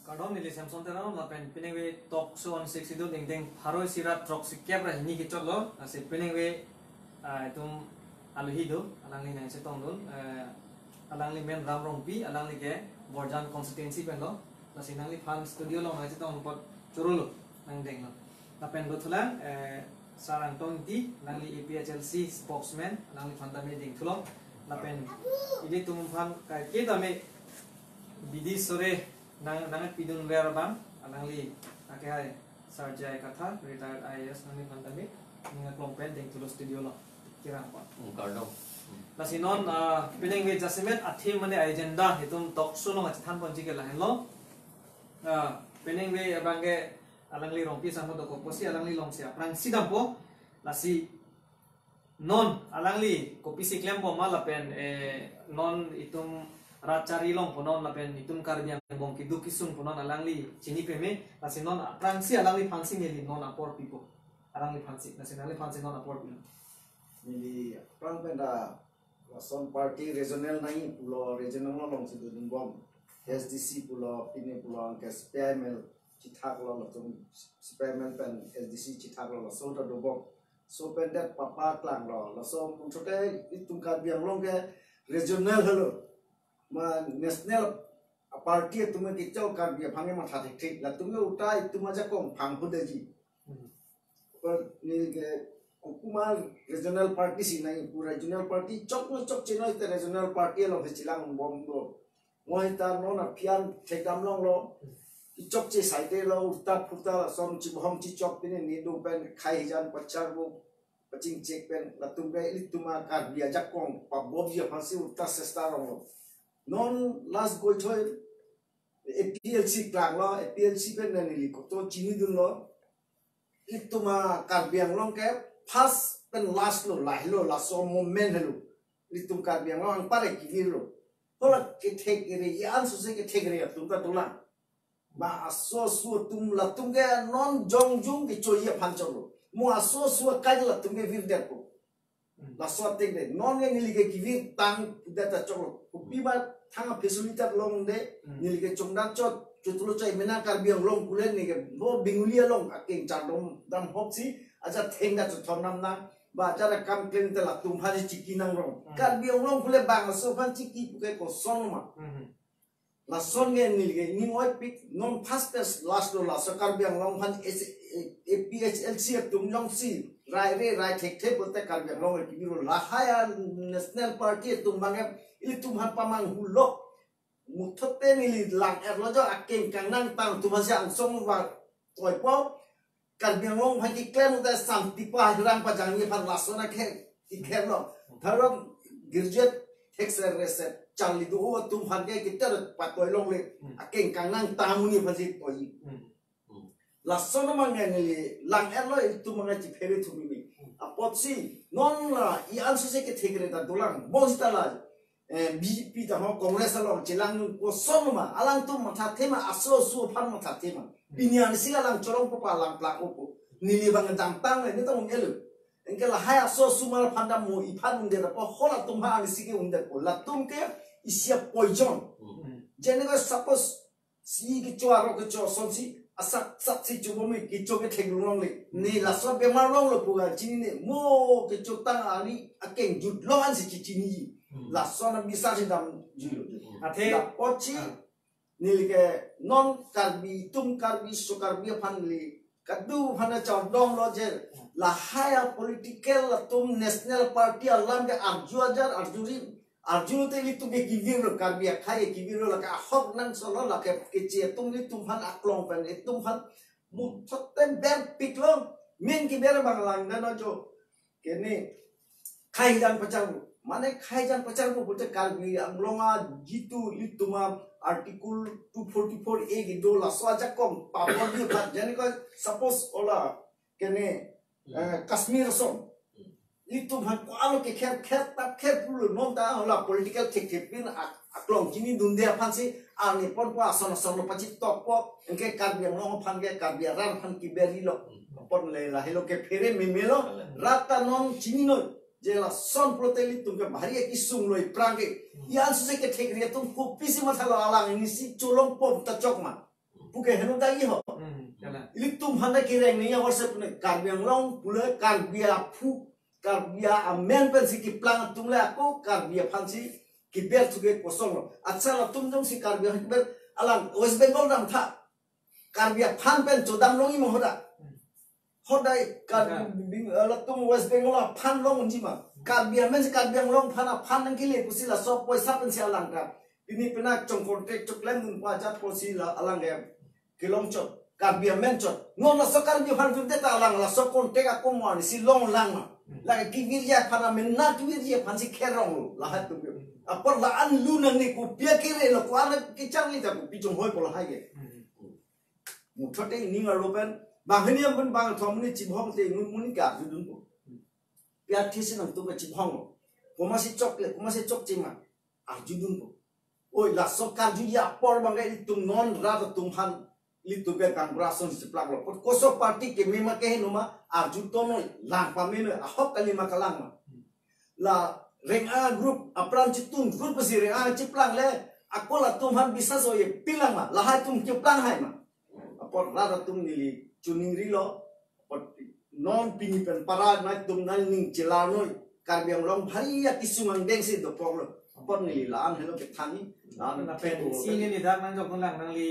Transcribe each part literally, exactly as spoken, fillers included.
Kardom, neli Samson Terang, lapen penang ave talk show on six itu dingding pharo isi rat throksi kep ra hini kechoklo, lasi penang ave, ah, itum alohi do, alangli nangchetongdun, eh, alangli men Ram Rongpi, alangli ke Borjan constituency pen lo, lasi nangliphan studio along nangchetong apot chorolo, nangdenglo. Lapen dothulang, eh, Sar Angtong Ingti, alangli A P H L C spokesman, alangliphan tame dingthulo. Lapen ilitum aphan ke tame bidi sore nang nangpidunver abang, alangli ake hai Sar J I Kathar, retired I A S, nangliphan tame ning aklong pen dingthulo studio along. Kirang pa. Hmm, kardom. Hmm. Lasi non, ah, penang ave jasemet a-theme mane agenda itum talk show along achethan ponji ke lahenlo. Ah, penang ave abang ke alangli Rongpi sangho dokok pusi alangli alongsi aphrangsi dampo. Lasi non alangli kopisi klempo ma lapen, eh, non itum rat chari longpo non lapen itum Karbi angbong keduk kesungpo non alangli chini peme, lasi non aphrangsi alangliphansi neli non apor pipo. Alangliphansi, lasi nangliphansi non apor pi. Neli aphrang pen ta lason party regional nangji pulo, regional alongsi dodunbom. S D C pulo, pine pulo, anke C P I M L chethaklo, latum C P I M L pen S D C chethaklo, laso ta dobom. So pen det papa klanglo, laso puthot te itum Karbi Anglong ke regional henlo. Ma national party atum ke chau Karbi aphan ke matha thekthe. Latum ke uta itum ajakong phang pu daji. Hmm. Ko neli ke kopi ma regional party si nangji pu, regional party chok no chokche noi te regional party alongsi chelangbom do. Moi ta non aphian thekdam longlo. Chokche saite lo, uta phuta lason chibohong chichok pine ne do pen khei hijan pacharbo, pachingchek pen latum ke ilitum a Karbi ajakong pabobji aphansi uta sesta longlo. Non last goithoi A P L C klanglo, A P L C pen neli koto chinidunlo. Itum a Karbi Anglong ke first pen last lo, lahelo, laso moment helo. Itum Karbi Anglong anpar ke kevirlo. Hala kethek kere, i-an sose kethek kere atum ta dolang. Ba aso aso atum latum ke non jongjung kechoji aphan cholo. Mo aso aso akai latum ke virdetpo. Hmm. Laso ateng de, non ke neli ke kevir tang pudet ta choklo. Kopi ma thang a facility ta longde, Hmm. neli ke chongdan chot, chotlo chai mena Karbi Anglong pule neli ke bo Bengali along akeng chardom dam hop si, aja thengda chothon nam na, ba aja da kam klem te latum aphan chiki nangrong. Hmm. Karbi Anglong pule bang aso aphan chiki puke koson ma. Hmm. Lason ke neli ke ning oipik, non first phase last lo, laso Karbi Anglong aphan S-, A P H L C atum jongsi rai re rai thekthe pulote Karbi Anglong ke kevir lo, lahai a national party atum abang ke ilitum aphan pamanghu lo. Muthot te neli lang-etlo jo, akeng kangnang tang atum aphansi angsong va toipo. Karbi Anglong aphan keklem ta samtipa hirang pajangni aphan lason akhe keklem lo. Tharom graduate thekser reser charli do atum aphan ke keter patoi longle. Hmm. Akeng kangnang tang amonit aphansi toi. Hmm. Hmm. Lason abang ke neli lang-etlo, itum abang chiphere thumi ni. Hmm. Apotsi non la i-an sose kethek kere ta dolang. Bonsita la eh, B J P ta ho Congress along chelang koson ma, alangtum mathathe ma, aso aso aphan mathathe ma. Pini arnisi alang cholongpo pa alang plangpo. Neli abang damtang le, neta un-elo. Anke lahai aso aso amal aphan dam mo, iphan undet apot halatum aphan arnisi ke undetpo. Latum ke isi a poison. Hmm. Jene ko suppose si kecho arlo kecho asonsi asak sak si chobom me kecho ke theklong longle. Ne laso bemar longlo pu ga chinine, mo kecho tang ani akeng jut lo ansi chechiniji. Hmm. Laso na bisa si damjilo. Hmm. Athe lapuchi Ah. neli ke non Karbi, itum Karbi, so Karbi aphan neli kadokave aphan chardom lo je lahai a political atum national party alam ke arju ajar arjuri arju te ilitum ke kevir lo, Karbi akhei kevir lo, lake ahok nang solo, lake keche atum ilitum aphan aklong pen itum aphan muthot te berpik lo, main keber abang langdamlo jo. Kene khei hijan pacharbo. Mane khei hijan pacharbo pulote Karbi Anglong a jitu ilitum a Article two forty-four A kedo, laso ajakong pabor di pat. Jani ko suppose ola kene, Hmm. eh, Kashmir ason. Hmm. Ilitum aphan ko-an lo kekher kher tap kher pulo, non ta hala political thekthe pin ak-, aklong chinidunde aphansi arni ponpo, ason ason lo pachitokpo, anke Karbi Anglong aphan ke Karbi arat aphan keberilo. Hmm. Pon le lahelo kephere meme lo, Hmm. rat ta non chinino, je lason pulote ilitum ke bhari akesung lo iphrang ke. Hmm. I-an sose kethek kere atum kopisi mathalo, alang arnisi cholongpo ta chok ma. Oke, heno ta iho. Hmm, kalang. Ilitum aphan ta kereng ni ya WhatsApp ne Karbi Anglong pule Karbi aphu, Karbi amen pensi keplang atum le ako Karbi aphansi keber thuke kosong lo. Acha latum jongsi Karbi aphan keber alang West Bengal damtha. Karbi aphan pen chodam long imo hoda. Hodai Karbi Bing-, eh, latum West Bengal aphan long unji ma. Karbi amensi Karbi Anglong aphan aphan nangkele pusi laso poisa pensi alang ta. Pini pena chong contract choklem dun pa ajat pusi la alang em. Kelong chot. Karbi amen chot. Non laso Karbi aphan pute ta alang laso contract ako mo ani si long lang ma. Lake kevirji aphan amen na kevirji aphansi kerong lo. Lahai atum. Apor la-an lu nangne kopi akere lo ko-an kechangli ta kopi chonghoi po lahai ke. Muthot te ning arlo pen, banghini amen bangthom ni chibhong te ngun muni karjudun po. Pi athesi nangtum chibhong lo. Komatsi chokle, komatsi chokche ma. Arjudun po. Oi, laso karjuji apor abang ke ilitum non rat atum aphan ilitum ke kangbrason si plak lo. Apot koso party keme ma keheno ma arju tonoi, lang pame noi, ahok kali ma kalang ma. La Reng-a group apran chitun group si Reng-a chiplang le, ako latum aphan bisas oye pilang ma, lahai atum chiplang hai ma. Apot rat atum neli choningri lo, apot non pini pen para nangtum nangning chelar noi, Karbi Anglong bhari akesung angdeng si dopok lo. Apot neli la-an helo kethan ni, la-an lapen pen si neli dak nangjok nang nangli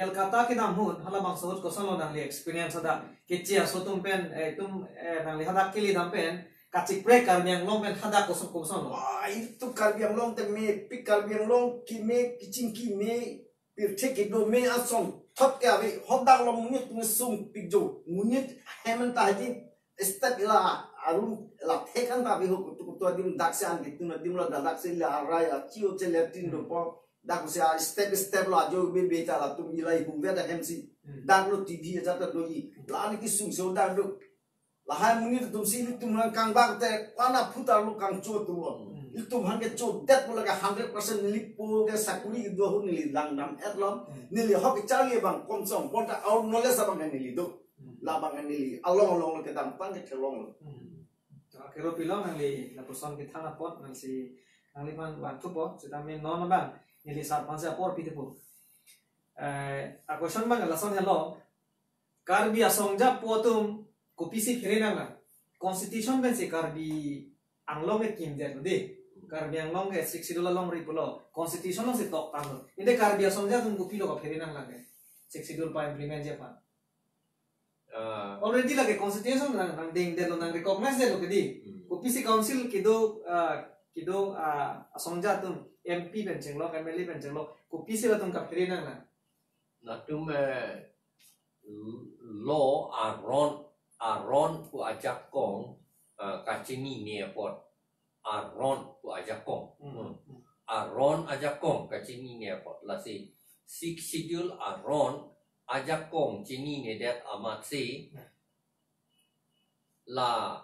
Kolkata kedam ahut, halabangso ahut koson lo nangli experience hadak. Keche aso atum pen, eh, atum, eh, nangli hadak kele dam pen, kachiprek Karbi Anglong pen hadak koson koson lo. Wah, ilitum Karbi Anglong te mepik, Karbi Anglong keme, keching keme, pirthe kedo me asong thot ke ave, hadak lo monit atum sungpik jo, monit hem anta haji, step ila arun la thek anta ave ho kutu kutu adim dak si an ketun adim lo dak si la arai achiu che latrine dopo. Dak si a step step lo ajo be be ta latum ila ihum ve ta hem si. Hmm. Dak lo T V ajat ta doji. La ni kesung so dak do. Lahai monit atum si ilitum nang kangbak te pana phutar lo kangcho tu lo. Hmm. Ilitum aphan kechodet lo ke hundred percent neli po ke sakuri do ho neli langdam et lo. Hmm. Neli hok charli abang komsong pon ta our knowledge abang neli do. Hmm. Labang neli along along lo kedam pang ke kelong lo. Hmm. To akero pilo nangli lapuson kethan apot nangsi nangliphan vanthupo, sitame non abang neli sar aphansi apor pithepo. Eh, a question abang lason helo. Karbi asongja po atum kopisi phere nanglang? Constitution pensi Karbi Anglong ke kimdet lo de. Karbi Anglong ke Sixth Schedule alongri pulo. Constitution alongsi tok tanglo. Ante Karbi asongja atum kopilo kaphere nanglang ke? Sixth Schedule pa-implement ji aphan. Ah. Already lake constitution nang, nangdengdet lo, nang-recognize det lo kedi. Hmm. Kopisi council kedo, ah, kedo, ah, asongja atum M P pen chenglok, M L A pen chenglok, kopisi latum kaphere nanglang? Latum, eh, law aron, aron pu ajakong, ah, kachinine apot. Aron pu ajakong. Hmm. Hmm. Aron ajakong kachinine apot lasi Sixth Schedule aron ajakong chininedet amatsi la,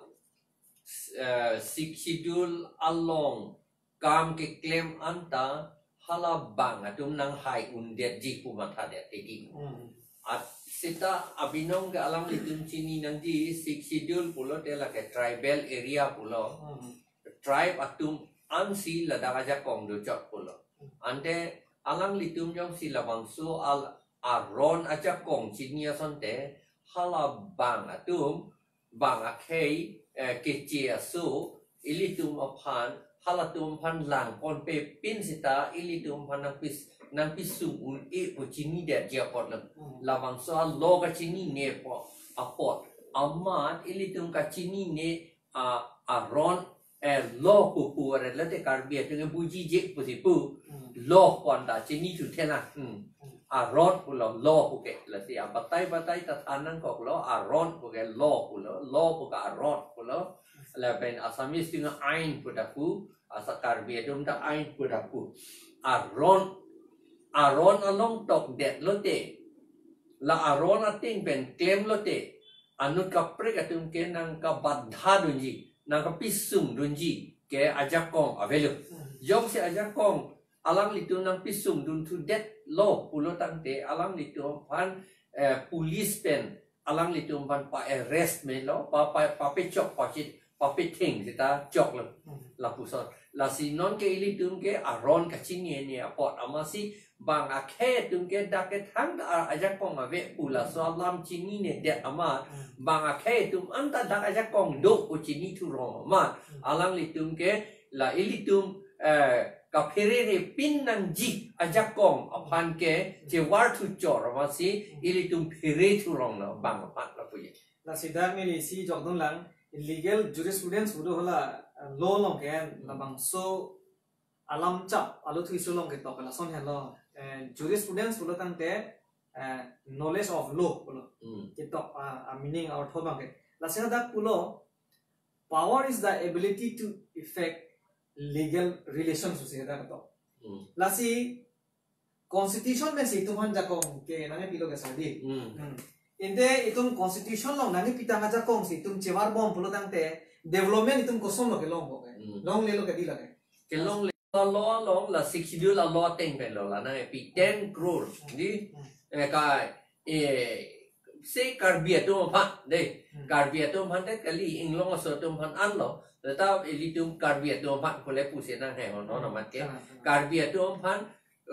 eh, Sixth Schedule along kam keklem anta halabang atum nanghai undetji pu mathadet tiki. Hmm. At seta abinong ke alanglitum chini nangji Sixth Schedule pulote lake tribal area pulo. Hmm. Tribe atum ansi ladak ajakong dochot pulo. Ante alanglitum jongsi labangso al aron ajakong chini asonte halabang atum bang akhei, eh, keche aso ilitum aphan halatum aphan langponpe pin seta ilitum aphan nangpis nangpisung un-e pu chinidetji apot lo. Hmm. Labangso a law kachinine po apot amat ilitum kachinine a, aron, eh, law pu pu aret late Karbi atum ke bujije pusi pu. Hmm. Law pu anta chinithu thena. Hmm. Hmm. Aron pulo law pu ke lasi abatai batai ta than nangkoklo aron pu ke law pulo law pu ke aron pulo. Lapen Assamese atum ain pu ta pu, asa Karbi atum ta ain pu ta pu. Aron, aron along tokdet lote, la aron ating pen klem lote, anut kaprek atum ke nangkabadha dunji, nangkapisung dunji ke ajakong avelo. Hmm. Jongsi ajakong alanglitum nangpisung dunthudet lo pulo tangte alanglitum aphan, eh, police pen alanglitum aphan pa-arrest melo, pa, pa, papechok pachit papetheng seta choklo. Hmm. Lapuson. Lasi non ke ilitum ke aron kachinine apot amatsi Bang akhei atum ke dak ke thangta ajakong ave pu laso alam chininedet amat. Hmm. Bang akhei atum anta dak ajakong do pu chinithu rong amat. Hmm. Alanglitum ke la ilitum, eh, kapherere pin nangji ajakong aphan ke chevarthu chor amatsi ilitum pherethu rong lo bang aphan lapu ye. Lasi dak neli si jokdun lang, legal jurisprudence pu do hala, eh, law along ke, Hmm. labangso alam chap, alo thuiso along ketok lason helo, eh, jurisprudence pulo tangte, eh, knowledge of law pulo. Hmm. Ketok, ah, ah, meaning, artho abang ke. Lasi dak pulo, power is the ability to effect legal relations pusi dak ketok. Hmm. Lasi constitution pensi itum aphan jakong ke nangpilo ke sadi. Hmm. Hmm. Ante itum constitution along nangpi tang ajakong si itum chevarbom pulo tangte development itum kosonlo kelong ko ke. Hmm. Longlelo ke di lake. Kelongle law along la Sixth Schedule a-law ateng pen lo la nangpi ten crore. Hmm. Di, Hmm. eh, ka, eh, se Karbi atum aphan, de. Hmm. Karbi atum aphan te kali, inglong aso atum aphan anlo. Teta ilitum Karbi atum aphan pule pusi nanghe ho, non Hmm. amat ke. Hmm. Karbi atum aphan,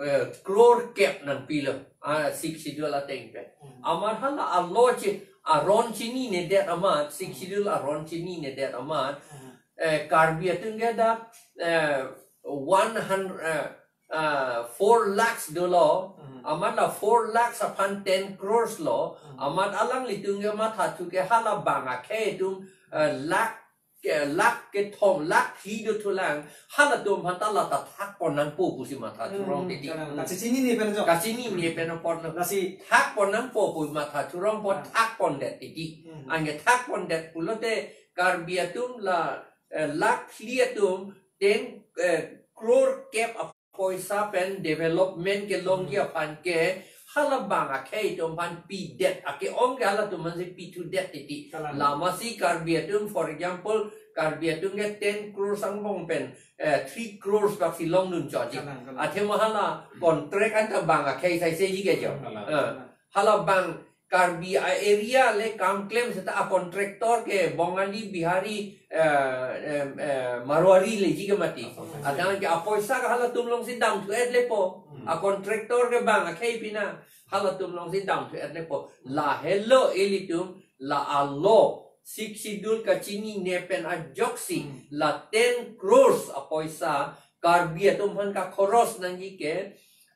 eh, crore kep nangpilo. Ah, Sixth Schedule ateng pen. Hmm. Amat hala a-law chi, aron chininedet amat, Sixth Hmm. Schedule aron chininedet amat. Hmm. Eh, Karbi atum ke dak, eh, one hundred, eh, ah, four lakhs dolo, Hmm. amat la four lakhs aphan ten crores lo, Hmm. amat alanglitum ke mathathu ke hala bang akhei atum, eh, lakh ke, lakh kethom, lakh phli dothulang, halatum aphan ta la ta thakpon nangpo pusi mathathu rong Hmm, titi. Kalang. Kachinine pen jo. Kachinine pen apotlo. Lasi thakpon nangpo pu mathathu rong po Ah. thakpondet titi. Hmm. Anke thakpondet pulote Karbi atum la, eh, lakh phli atum ten, eh, crore kep apoisa pen development kelongji Hmm. aphan ke hala bang akhei atum aphan pidet, ake-ong ke halatum aphansi pithudet titi. Kalang. Lamasi Karbi atum, for example, Karbi atum ke ten crores angbong pen, eh, three crores baksi longdun chotji. Kalang, kalang. Athema hala contract anta bang akhei sai seji ke jo. Kalang, Eh, kalang. Hala bang Karbi a-area le kam klem seta a-contractor ke Bongali, Bihari, eh, em, eh, Marwari leji ke mati. Apoisa. Adang ke apoisa ke halatum alongsi damthu-et lepo. Hmm. A-contractor ke bang akhei pina halatum alongsi damthu-et lepo. Lahelo ilitum la a-law Sixth Schedule kachinine pen ajoksi Hmm. la ten crores apoisa Karbi atum aphan kakhoros nangji ke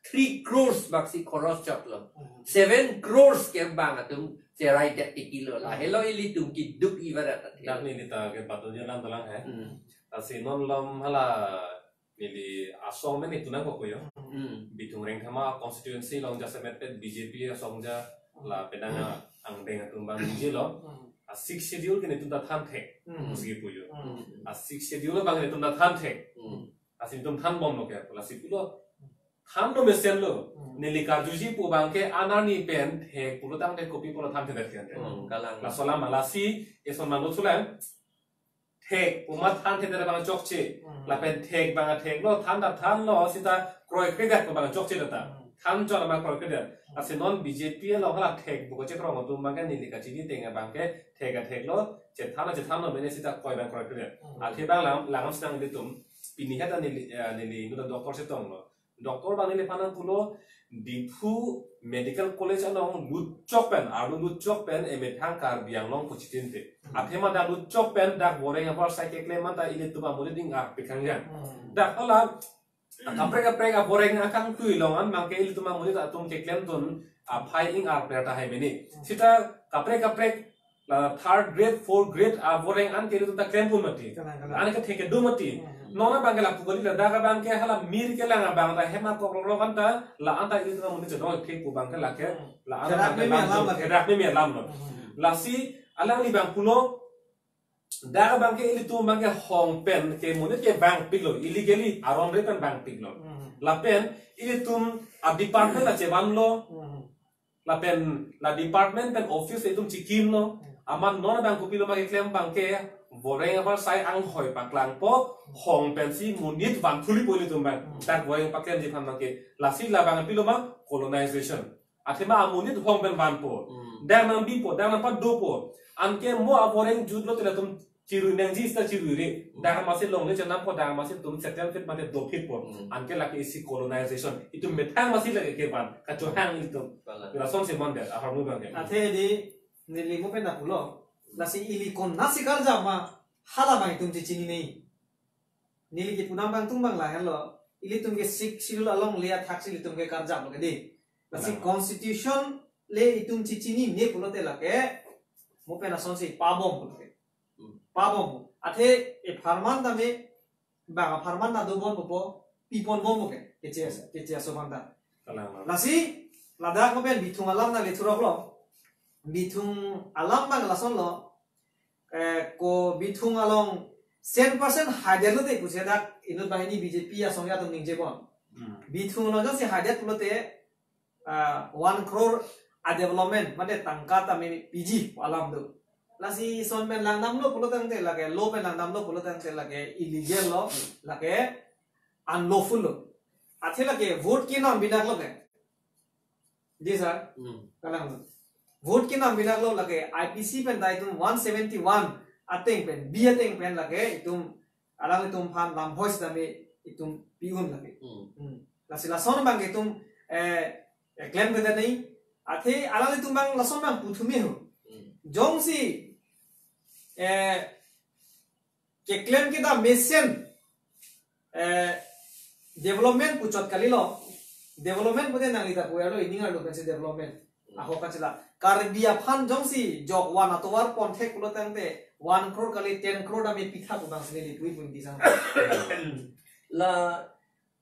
three crores baksi khoros chotlo. Hmm. Seven crores ke bang atum cheraidet titi lo. Lahelo ilitum keduk ibarat athe. Dak neli ta ke patut jalan talang he. Hmm. Lasi non malom hala neli asong pen neli tunang kok yo. Hmm. Bithung Rengthama constituency along jasemet pen B J P asong ja Hmm. lapen angdeng atum abang ningje lo. Hmm. A-Sixth Schedule ke netum ta thanthek. Hmm. Pusi pu yo. Hmm. A-Sixth Schedule abang netum ta thanthek. Hmm. Lasi netum thanbomlo ke, lasi pulo. Than do mesen lo. Hmm. Neli karjuji pu abang ke anerni pen thek pulo tangte kopi pulo thanthedet ke. Hmm, kalang. Laso alam lasi, eson mano chulang. Thek pu amat thanthedet abang chokche. Hmm. Lapen thek abang theklo, than ta thanlo, seta kroikredet pu abang chokche ta. Hmm. Than chot abang kroikredet. Lasi non B J P along hala thek pu kachekrong atum abang ke neli kachini ateng abang ke thek ta theklo, chethan ta chethanlo mene seta kroi abang kroikredet. Hmm. Athe abang lang, lang sinang ilitum, pini heta neli, eh, neli inut ta doctor chetonglo. Doctor abang neliphan nangpulo, Diphu Medical College along lutchok pen, arlo lutchok pen, emethang Karbi Anglong puchitin te. Hmm. Athema dak lutchok pen, dak boreng apor sai keklem anta ilitum amonit ingarpik kangjang. Hmm. Dak hala, kaprek kaprek aboreng akangtui along an abang ke ilitum amonit atum keklemdun aphai ingarpler tahai mene. Hmm. Seta kaprek kaprek la third grade, fourth grade aboreng an ke ilitum ta klempon mati. Kalang, kalang. An ke thek kedo mati. Hmm. Non abang ke lapu kali, ladak abang ke hala mir kelang abang ta hem akokrok anta, la anta ilitum amonit chedong thek pu abang ke lake, Hmm. la an therak abang ke meme lam alam lo, mati. Therak meme alam lo. Hmm. Lasi alangli abang pulo, dak abang ke ilitum abang ke hong pen ke monit ke vangpiklo, illegally aron re pen vangpiklo. Hmm. Lapen ilitum a-department ta chevanlo. Hmm. Lapen la department pen office itum chikimlo. Amat non abang kopilo ma keklem abang ke boreng apor sai anghoi paklangpo, hong pensi monit vanthulipo ilitum abang. Hmm. Dak boreng paklemji aphan abang ke. Lasi labang pilo ma colonization. Athema amonit hong pen vanpo. Hmm. Dak nangbipo, dak nangpadopo. Anke mo aboreng jutlo te latum Chirui nangji seta chirui re. Hmm. Dak amatsi longle chenam po, dak amatsi tum settle phit mate do phit po. Hmm. Anke lake isi colonization. Itum methang amatsi lake kevan. Kachohang itum. Kalang. Lason si mandet, ahormu abang ke. Athe di, neli mo pen napulo. Lasi ili konatsi karjap ma, hala abang itum chechinine. Neli kipu abang tum abang lahenlo. Ilitum ke Sixth Schedule along le athaksi ilitum ke karjaplo ke di. Lasi Kalang. Constitution le itum chechinine pulote lake, mo pen asonsi pabom pulote. Hmm. Pabom. Athe epharman tame, bang apharman ta dobom popo, pipon bompo ke, keche, keche aso aphan ta. Kalang. Lasi, ladak mo pen bithung alam nangle thuroklo. Bithung alam abang lasonlo, eh, ko bithung along cent percent haidetlote pusi dak inut banghini B J P asong atum ningje pon. Hmm. Bithung along jongsi haidet pulote, ah, one crore a-development, mate tangka tame piji alam do. Lasi son pen langdamlo pulo tangte lake, law pen langdamlo pulo tangte lake illegal lo, lake unlawful lo. Athe lake vote kenam binaklo ke. Di sir? Hmm. Kalang. Vote kenam binaklo lake I P C pen ta itum one seventy-one ateng pen, B ateng pen lake itum alanglitum aphan lamhoi sitame itum pi-un lake. Hmm. Hmm. Lasi lason abang itum, eh, eh, claim keda nei. Athe alanglitum abang lason abang pu thume ho. Hmm. Jongsi, eh, keklem kedam mesen, eh, development puchot kalilo. Development pute nangli ta pu-etlo, ining arlo pensi development. Ahok kachila. Karbi aphan jongsi jok van atovar pon thek pulo tangte one crore kali ten crore tame pitha pu abang si neli pu-i pu-i di sang. La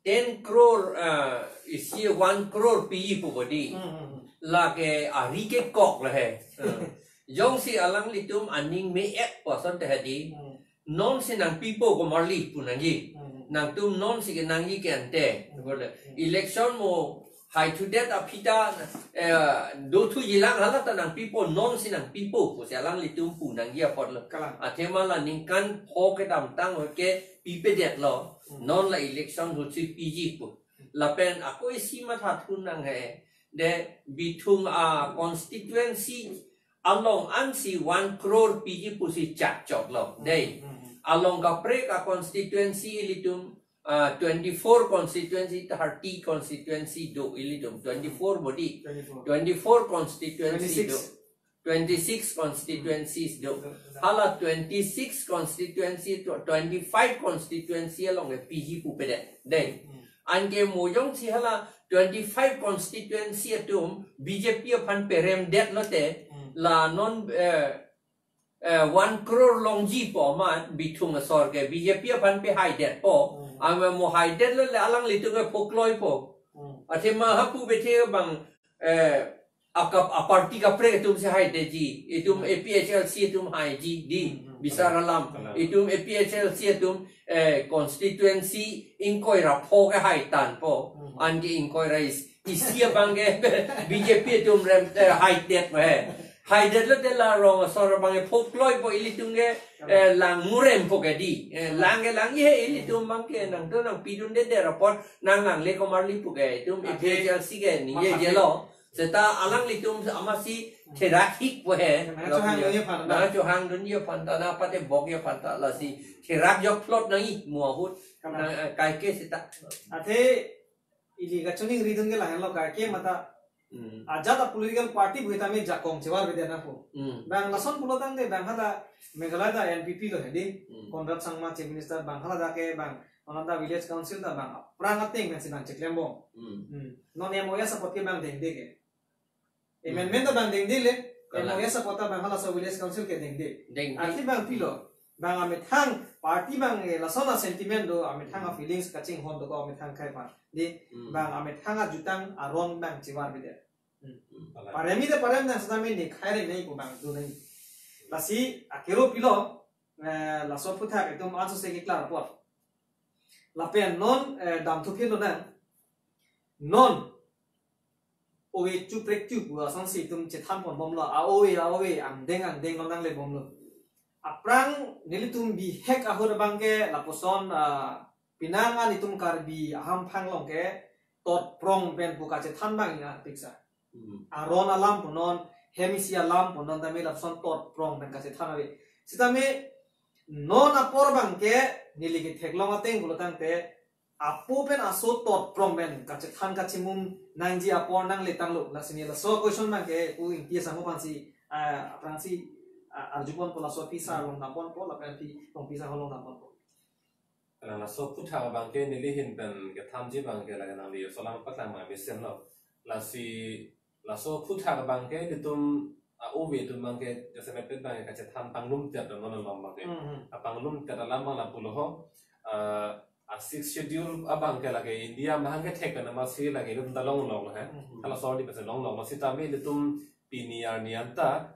ten crore, ah, isi one crore piji pu bodi. Hmm, hmm, hmm. Lake ari kekok lo he. Ah. Jongsi alanglitum aning me-et pu asonte hedi. Hmm. Non si nangpipo komarli pu nangji. Hmm. Nangtum non si kenangji ke ante. Hmm. Election mo haithudet aphi ta, eh, dothuji lang hala ta nangpipo, non si nangpipo pusi alanglitum pu nangji apotlo. Kalang. Athema la ningkan pho kedamtang ke pipedetlo. Hmm. Non la election ahutsi piji pu. Lapen ako isi mathathu nang he. De bithung a-constituency along ansi one crore piji pusi chakchoklo. Dei. Hmm, hmm. Along kaprek a-constituency ilitum, ah, twenty-four constituency, thirty constituency do ilitum. Twenty-four bodi. Twenty-four. Twenty-four constituency Twenty-six. Do. Twenty-six constituencies do. Hmm. Hala twenty-six constituency to twenty-five constituency along ke piji pupedet. Dei. Hmm. Anke mo jongsi hala twenty-five constituency atum B J P aphan peremdetlote, hmm, la non, eh, eh, one crore longji pu amat bithung asor ke B J P aphan pehaidet po. Hmm. Ame mo haidetlo le alanglitum ke phokloipo. Hmm. Athema hapu bethe abang, eh, akap, a-party kaprek atum si haidetji, itum, hmm, A P H L C atum haiji di, hmm, hmm, bisar alam. Hmm. Itum A P H L C atum, eh, constituency ingkoi ra pho ke haitan po, hmm, anke ingkoi ra is-, isi abang ke B J P atum rem, eh, haidet he. Haidetlote la rong asor abang ke phokloipo, ilitum ke, eh, lang murem po ke di. Eh, lang ke lang ye, ilitum abang ke nangtum nangpidunde de rapor nang langle komarli pu ke. Itum, okay, A P H L C ke ningje, okay, jelo. Seta alanglitum amatsi therak hik po he. Nangchohang dunji aphan ta. Nangchohang dunji aphan ta, nangpatebokji aphan ta, lasi therak jok plot nangji mo ahut. Kalang. Na, eh, kaike seta. Athe ili kachiningridun ke lahenlo, kaike mata. Hmm. Ajat a-political party pu tame jakong chevarvedet nangpo. Hmm. Bang lason pulo tangte bang hala Meghalaya ta N P P lo hedi. Hmm. Conrad Sangma Chief Minister, bang hala dak ke bang, non anta village council ta bang aphrang ateng pensi bang cheklembom. Hmm. Hmm. Non M O S apot ke bang dengde ke. Amendment ta bang dengde le, kalang, M O S apot ta bang halaso village council ke dengde. Dengde. Athe bang pilo, bang amethang party bang, eh, lason a-sentiment do, amethang a-feelings kachinghon do ko amethang akhei aphan. Di, hmm, bang amethang ajutang aron bang chevarvedet. Hmm. Hmm. Parem-i de parem nang seta mene khai re nei ko bang do nei. Lasi akero pilo, eh, laso aphuthak itum ansose keklar apot. Lapen non, eh, damthu philo nang. Non ove chuprek chu pu asonsi itum chethan ponbomlo. A-ove, a-ove, angdeng, angdeng lo nanglebomlo. Aphrang nelitum bihek ahut abang ke lapuson, ah, penang an itum Karbi ahamphang along ke totprong pen pu kachethan bang ya piksa. Hmm. Aron alam punon, hem isi alam punon, tame lapuson totprong pen kachethan ave. Sitame Non apor abangke neli ketheklong ateng pulo tangte, apo pen aso totprong pen kachethan kachimum nangji apor nangle tanglo, lasi neli laso question abangke pu Ingti asangho aphansi, ah, aphrangsi, ah, arjuponpo, laso aphi sir along damponpo, lapen aphi Rongpi asangho along damponpo. Kalang, laso aphuthak abangke neli ahin pen kethanji abangke lake nangli aso alam paklang abang mesenlo. Lasi laso aphuthak abangke ilitum, ah, ove atum abangke jasemet pen abangke kachethan panglumdet non along abangke. Mhm. Apanglumdet alam abang lapulo ho. Ah, a Sixth Schedule abangke lake India mahang kethek pen amatsi lake ilitum ta longloklo he. Mhm. Hala sordi pese longloklo, sitame ilitum pini arni anta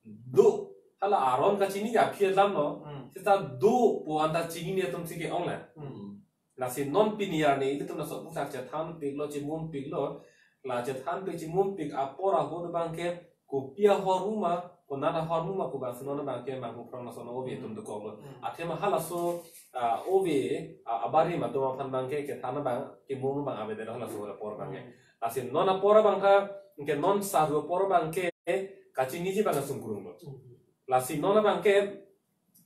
do, hala aron kachini ke aphi alamlo. Hmm. Seta do pu anta chinine atumsi ke-ong la. Hmm. Lasi non pini arni ilitum laso aphuthak chethanpiklo, chimunpiklo. La chethanpik chimunpik apor ahut abangke kopi ahormu ma, konat ahormu ma pu abangsi non abangke manghu phrong laso non ove atum dokoklo. Hmm. Athema halaso, ah, ove, ah, abarim atum aphan abangke kethan abang, kemun abang avedet halaso apor abangke. Hmm. Lasi non apor abang tha, ke non saru apor abangke kachiniji abang asungkrunglo. Hmm. Lasi non abangke,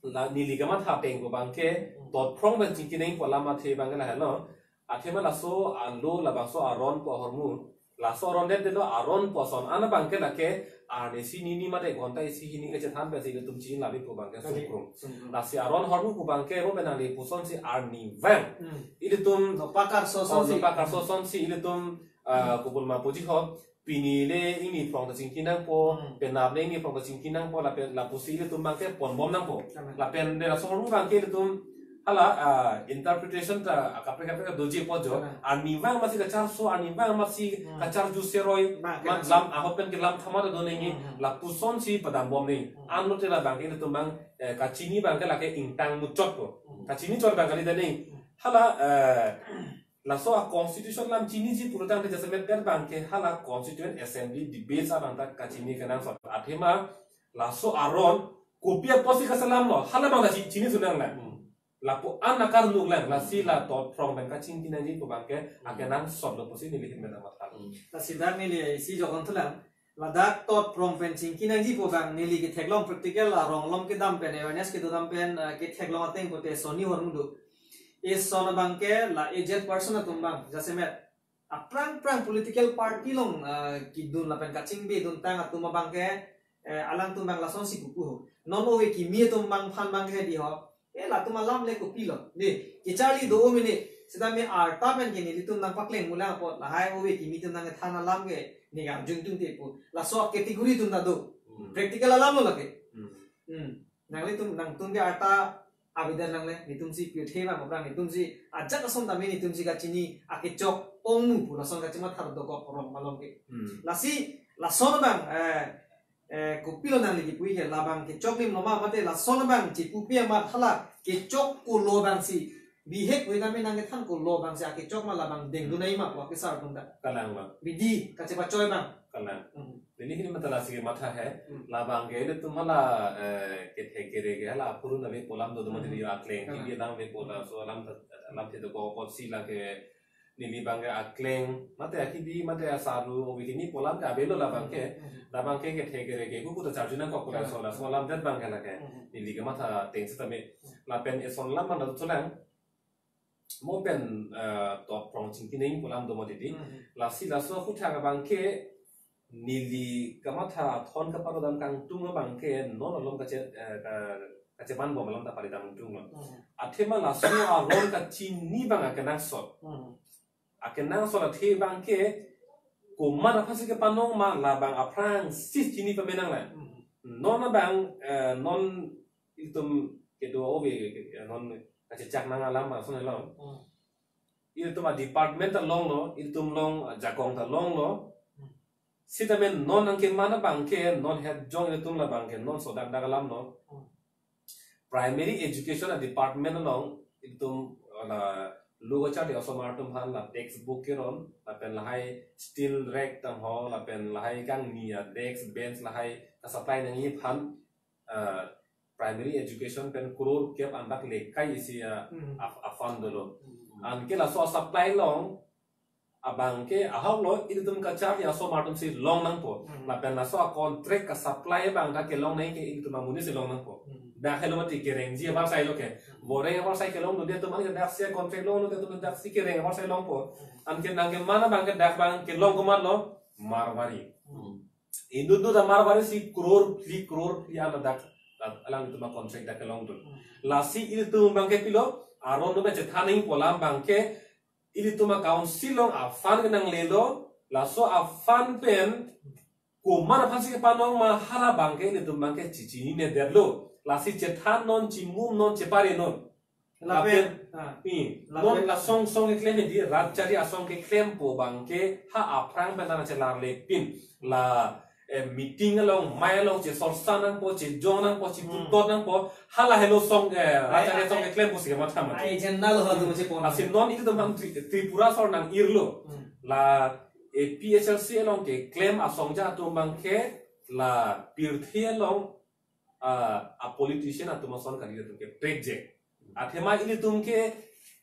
la neli kamatha ateng pu abangke, Hmm. totprong pen chingki nangji pu alam athe abangke lahelo. Athema laso alo labangso aron pu ahormu, laso aron det detlo, aron pu ason an abangke lake arnisi nini mate ghonta isi hini kachethan pensi ilitum chini labi pu abangke Kali. sungkrung. Sungkrung. Lasi aron ahormu pu abangke mo pen nangli pusonsi arnivang. Hmm. Ilitum Nokpak karso oh, asonsi. nokpak karso asonsi ilitum, ah, Hmm. kopulma puji ho, pini le ingni phrong ta chingki nangpo, Hmm. penap le ingni phrong ta chingki nangpo, lapen lapusi ilitum abangke ponbom nangpo. Amen. Lapen de laso ahormu abangke ilitum hala, ah, interpretation ta, ah, kaprek kaprek doji apot jo. Amen. Arnivang amatsi kacharso, arnivang amatsi Hmm. kacharju seroi, Amen. ma lam ahok pen kelam thama ta do nangji, Hmm. lapusonsi padambom nangji. Hmm. Anlote labangke ilitum abang, eh, kachini abangke lake ingtang muchotpo. Hmm. Kachini chot abang kalidet nangji. Hmm. Hala, eh, laso a constitution alam chiniji pulo tangte jasemet pen abangke hala Constituent Assembly debates abang ta kachini kenangsot. Athema laso aron kopi apotsi kaselamlo, hala abang ta chi-, chini sunang lang. Hmm. Lapu an akarnuk lang, lasi la totprong pen kachingki nangji pu abangke Hmm. akenangsotlo pusi neli ahin pen mathalo. Hmm. Lasi dak neli isi jokon thulang. Ladak totprong pen chingki nangji pu abang neli ketheklong practical arong along kedam pen, awareness kedo dam pen, eh, ketheklong ateng pute sonni ahormu do. Eson abangke la aged person atum abang, jasemet aphrang phrang political party along, eh, kedun lapen kachingbe duntang atum abangke, eh, alangtum abang lasonsi pupu ho. Non ove kimi atum abang aphan abangke hedi ho. Eh, latum alam le kopilo. De, kecharli do mene. Sitame arta pen ke nelitum nangpakleng mulang apot, lahai ove kimi atum nangkethan alam ke ne arjung tung te pu. Laso category atum ta do. Hmm. Practical alamlo lake. Hmm. Hmm. Nanglitum, nangtum ke arta avedet nangle, netumsi pirthe abang aphrang, netumsi ajat ason tame netumsi kachini akechok ongmu pu lason kachimatha dokok rong malom ke. Hmm. Lasi, lason abang, eh, eh, kopilo nangli kipu ke, labang kechok alimlo ma mate lason abang chipupe amat hala kechok kolo abangsi bihek ave tame nangkethan kolo abangsi akechok ma labang dengdun nangji ma pu akesar atum ta. Kalang ma. Bidi kachepachoi abang. Kalang. Hmm. Neli ahin pen ta lasi matha he, Hmm. labangke ilitum hala, eh, kethe kere ke hala apuru nave pu alam do do mati Hmm. di akleng, Kalang. kibi alam ve pu laso alam ta, alamthe dokok apotsi lake neli abangke akleng, mate akibi, mate asaru, ove kimi pu alam ke avelo labangke, Hmm. labangke kethe kere ke kuku ta charju nangkok pu Kalang. laso, laso alam det abangke lake, Hmm. neli kematha ateng sitame, Hmm. lapen eson alam abang ta thulang, mo pen, eh, totprong chingki nangji pu alam do mati di. Hmm. Lasi laso aphuthak abangke neli kamatha athon kaparo dam kangtung abangke non along kache, eh, ka, kachepanbom alam ta pari dam kangtunglo. Hmm. Athema laso aron kachini abang akenangsot. Hmm. Akenangsot athe abangke komat aphansi kepanong ma labang aphrangsi chini pamenang la. Hmm. Non abang, eh, non ilitum kedo ove, eh, non kachechak nang alam ma son along. Hmm. Ilitum a department ta longlo, ilitum along ajakong ta longlo. Hmm. Sitame non nangkeman abangke, non het jong ilitum labangke, non sodak dak alamlo. Hmm. Primary education a department along, ilitum la lo kacharli osomar atum aphan la textbook keron, lapen lahai steel rack tang ho, lapen lahai kangni a desk, bench lahai ka supply nangji aphan, ah, primary education pen crore kep andak lekai isi a, Hmm. a, a fund dolo. Hmm. Anke laso a supply along abangke ahoklo ilitum kacharli osomar atumsi long nangpo. Hmm. Lapen laso a contract ka supply abang ta kelong nangji ke ilitum amonitsi long nangpo. Hmm. dak helo mati kerengji avarsai lo ke. Boreng avarsai kelongdunde atum an ke daksi contract longlo te atum daksi kereng avarsai longpo. Anke nangkeman abang ke dak abang ke long komatlo, Marwari. Hmm. Inut inut a Marwari si crore phli, crore phli an dak, dak alanglitum a contract dak kelongdun. Hmm. Lasi ilitum abang ke pilo, aron do chethan nangpo alam abang ke, ilitum a council along a fund ke nanglelo, laso a fund pen komat aphan si kepanong ma, hala abang ke ilitum abang ke chichinine detlo. Lasi chethannon, chimumnon, cheparenon. Lapen, lapen, ah, i, lapen non la song song keklem di, rat chari asong keklempo abang ke ha aphrang pen nang chelarle pin. La, eh, meeting along, mai along, chesor sa nangpo, chejong nangpo, chiputot nangpo, hala helo song, eh, rat chari asong keklempo si kematha mati. Ai, agenda lo ha tu mesti pon. Lasi non ilitum abang Tri-, Tripura sor nang-irlo. Hmm. La A P H L C along keklem asong ja atum abang ke la pirthe along, ah, a politician atum ason kali atum ke prek je. Athema ilitum ke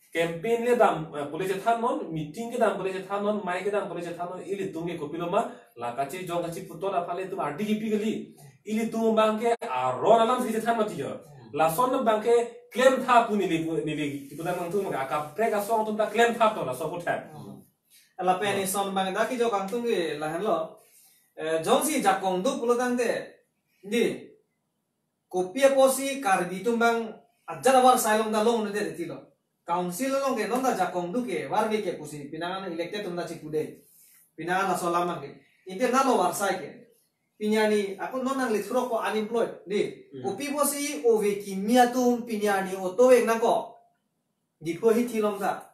campaign le dam, eh, pule chethannon, meeting kedam pule chethannon, mai kedam pule chethannon, ilitum ke kopilo ma, la kachejong kachiputot aphan le itum ardi kipi kali. Ilitum abang ke aron alam si chethan mati jo. Lason abang ke klemtha pu neli pu, neli kipu dam nangtum ke akaprek asong atum ta klemtha to laso aphuthak. Hmm. Lapen ison abang dak kejok kangtung ke lahenlo. Eh, jongsi jakong do pulo tangte, di, kopi apotsi Karbi atum abang ajat avarsai along ta longdunde titilo. Council along ke non ta jakong do ke, varve ke pusi, pinangan elected atum ta chipude. Pinangan laso alam abang ke. Inte nalo varsai ke. Pini arni, ako non nangli thurok ko unemployed, di. Hmm. Kopi apotsi ove kimi atum pini arni auto vek nangkok. Diphu hithi along ta.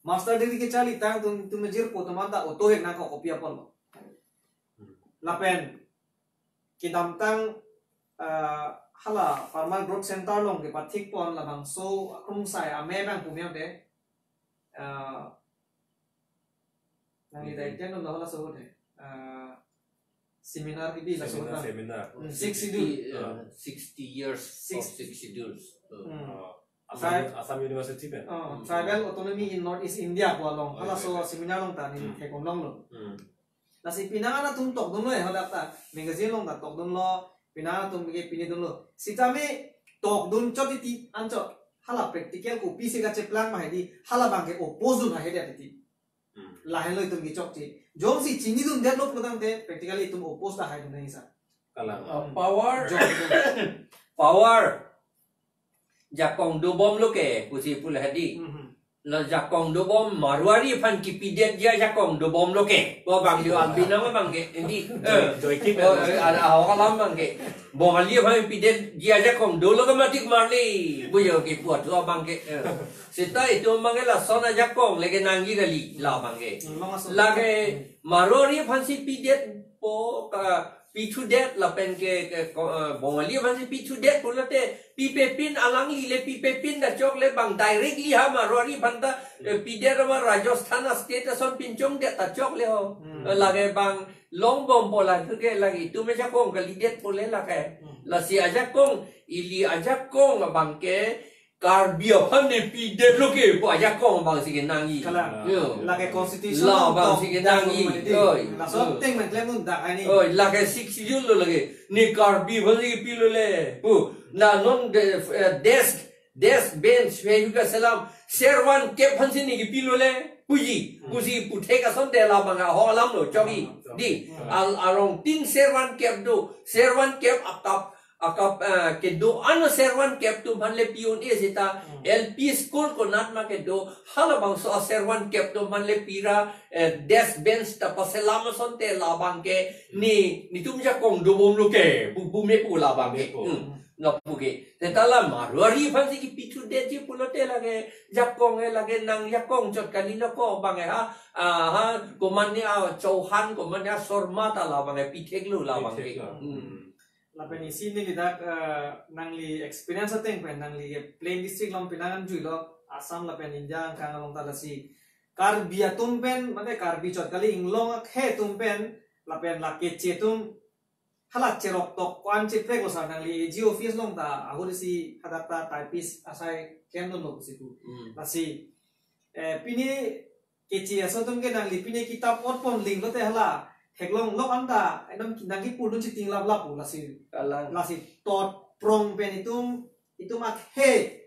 Master degree kecharli tang atum, atum jirpo atum an ta auto vek nangkok kopi apotlo. Lapen kedamtang, eh, hala Farmer Growth Center along kepathik pon labangso akrungsai ame abang pu miyang de. Eh, nangli Hmm. dai ten lo halaso de. Eh, seminar kibi laso Seminar, ta. Seminar. Hmm, Sixth Schedule. Sixty, uh, sixty years of Six- Sixth Schedule. Uh, Hmm. uh, Assam, Tri- Assam University pen. Oh, Hmm. Tribal Autonomy in Northeast India pu along. Oh, Halaso iya, iya. Seminar along ta neli Hmm. theklonglo. Hmm. Lasi pinangan atum tokdunlo, eh, hadak ta magazine along ta tokdunlo, pinangan atum ke pinidunlo. Sitame tokdun chot titi anchot. Hala practical kopisi kacheplang ma hedi, hala abang ke oppose dun hedi titi. Hmm. Lahenlo itum kechokche. Jongsi chinidundetlo pulo tangte, practically itum oppose ta haidun nangji sa. Kalang. Uh, power. Jong itum. Power. Jakong dobomlo ke, pusi pulo hedi. Mhm. La jakong dobom Marwari aphan kipidetji ajakong dobomlo ke. Bo abang jo ambi nang abang ke. Indi. Joy, eh. Joy Kim Oh, ya. Eh, ada awak alam abang ke. Bongali aphan pidetji ajakong dolo ke matik marli. Bu jo ke puat lo abang ke. Eh. Seta itum abang ke lason ajakong lake nangji kali la abang ke. Hmm, long aso. Lake Marwari aphansi pidetpo ka pithudet lapen ke, ke, ko, eh, Bongali aphansi pithudet pulote pipepin alangli le pipepin ta chokle abang directly ha Marwari aphan ta, eh, pidet abang Rajasthan state ason pinchongdet ta chokle ho. Hmm. Eh, lake abang longbompo la ke lake itum ajakong kalidetpo le lake. Hmm. Lasi ajakong ili ajakong abang ke Karbi aphan ne pidetlo ke pu ajakong abang si kenangji. Kalang. Yo. Lake constitution La along abang tok si kenangji. Oi. Laso Hmm. Ting men klem un dak aini. Oi, lake Sixth Schedule lo lake. Ne Karbi aphan si pilo le. Pu. Na non de, eh, desk, desk bench, me juga selam. Servan kep aphan si ne kepilo le. Puji. Hmm. Pusi puthek asonte la abang ahok alam lo. Chogi. Hmm. Di. Hmm. Al arong tin servan kep do. Servan kep akap akap, eh, kedo ano servan kep atum aphan le pi-un-e seta, Hmm. L P school konat ma kedo, halabangso a servan kep atum aphan le pira, eh, desk bench ta paselam asonte la abang ke, ni, nitum jakong dobomlo ke, pu, pu me pu la abang ke. Me pu. Hmm. La pu ke. Seta la Marwari aphansi kipithudetji pulote lake, jakong e lake nang jakong chot kali lo ko abang e ha, ah, ha, komatne a Chauhan, komatne a Sharma ta la abang e pitheklo la abang ke. Pitheklo. Hmm. Hmm. Lapen isi neli dak, eh, nangli experience ateng pen, nangli ke plain district along pinangan juilo, Assam lapen India angkang along ta lasi. Karbi atum pen, mane Karbi chot kali inglong akhei atum pen, lapen la keche atum, hala cherok tok ko-an cheprek lo sir nangli A G office along ta, ahut isi hadak ta typist asai klem dunlo pusi pu. Hmm. Lasi, eh, pini keche aso atum ke nangli pine kitap ot pon ling lote hala theklong lok anta ekdom nangkipudun chiting lap lap pu lasi. Kalang. Lasi tot prong pen itum, itum akhei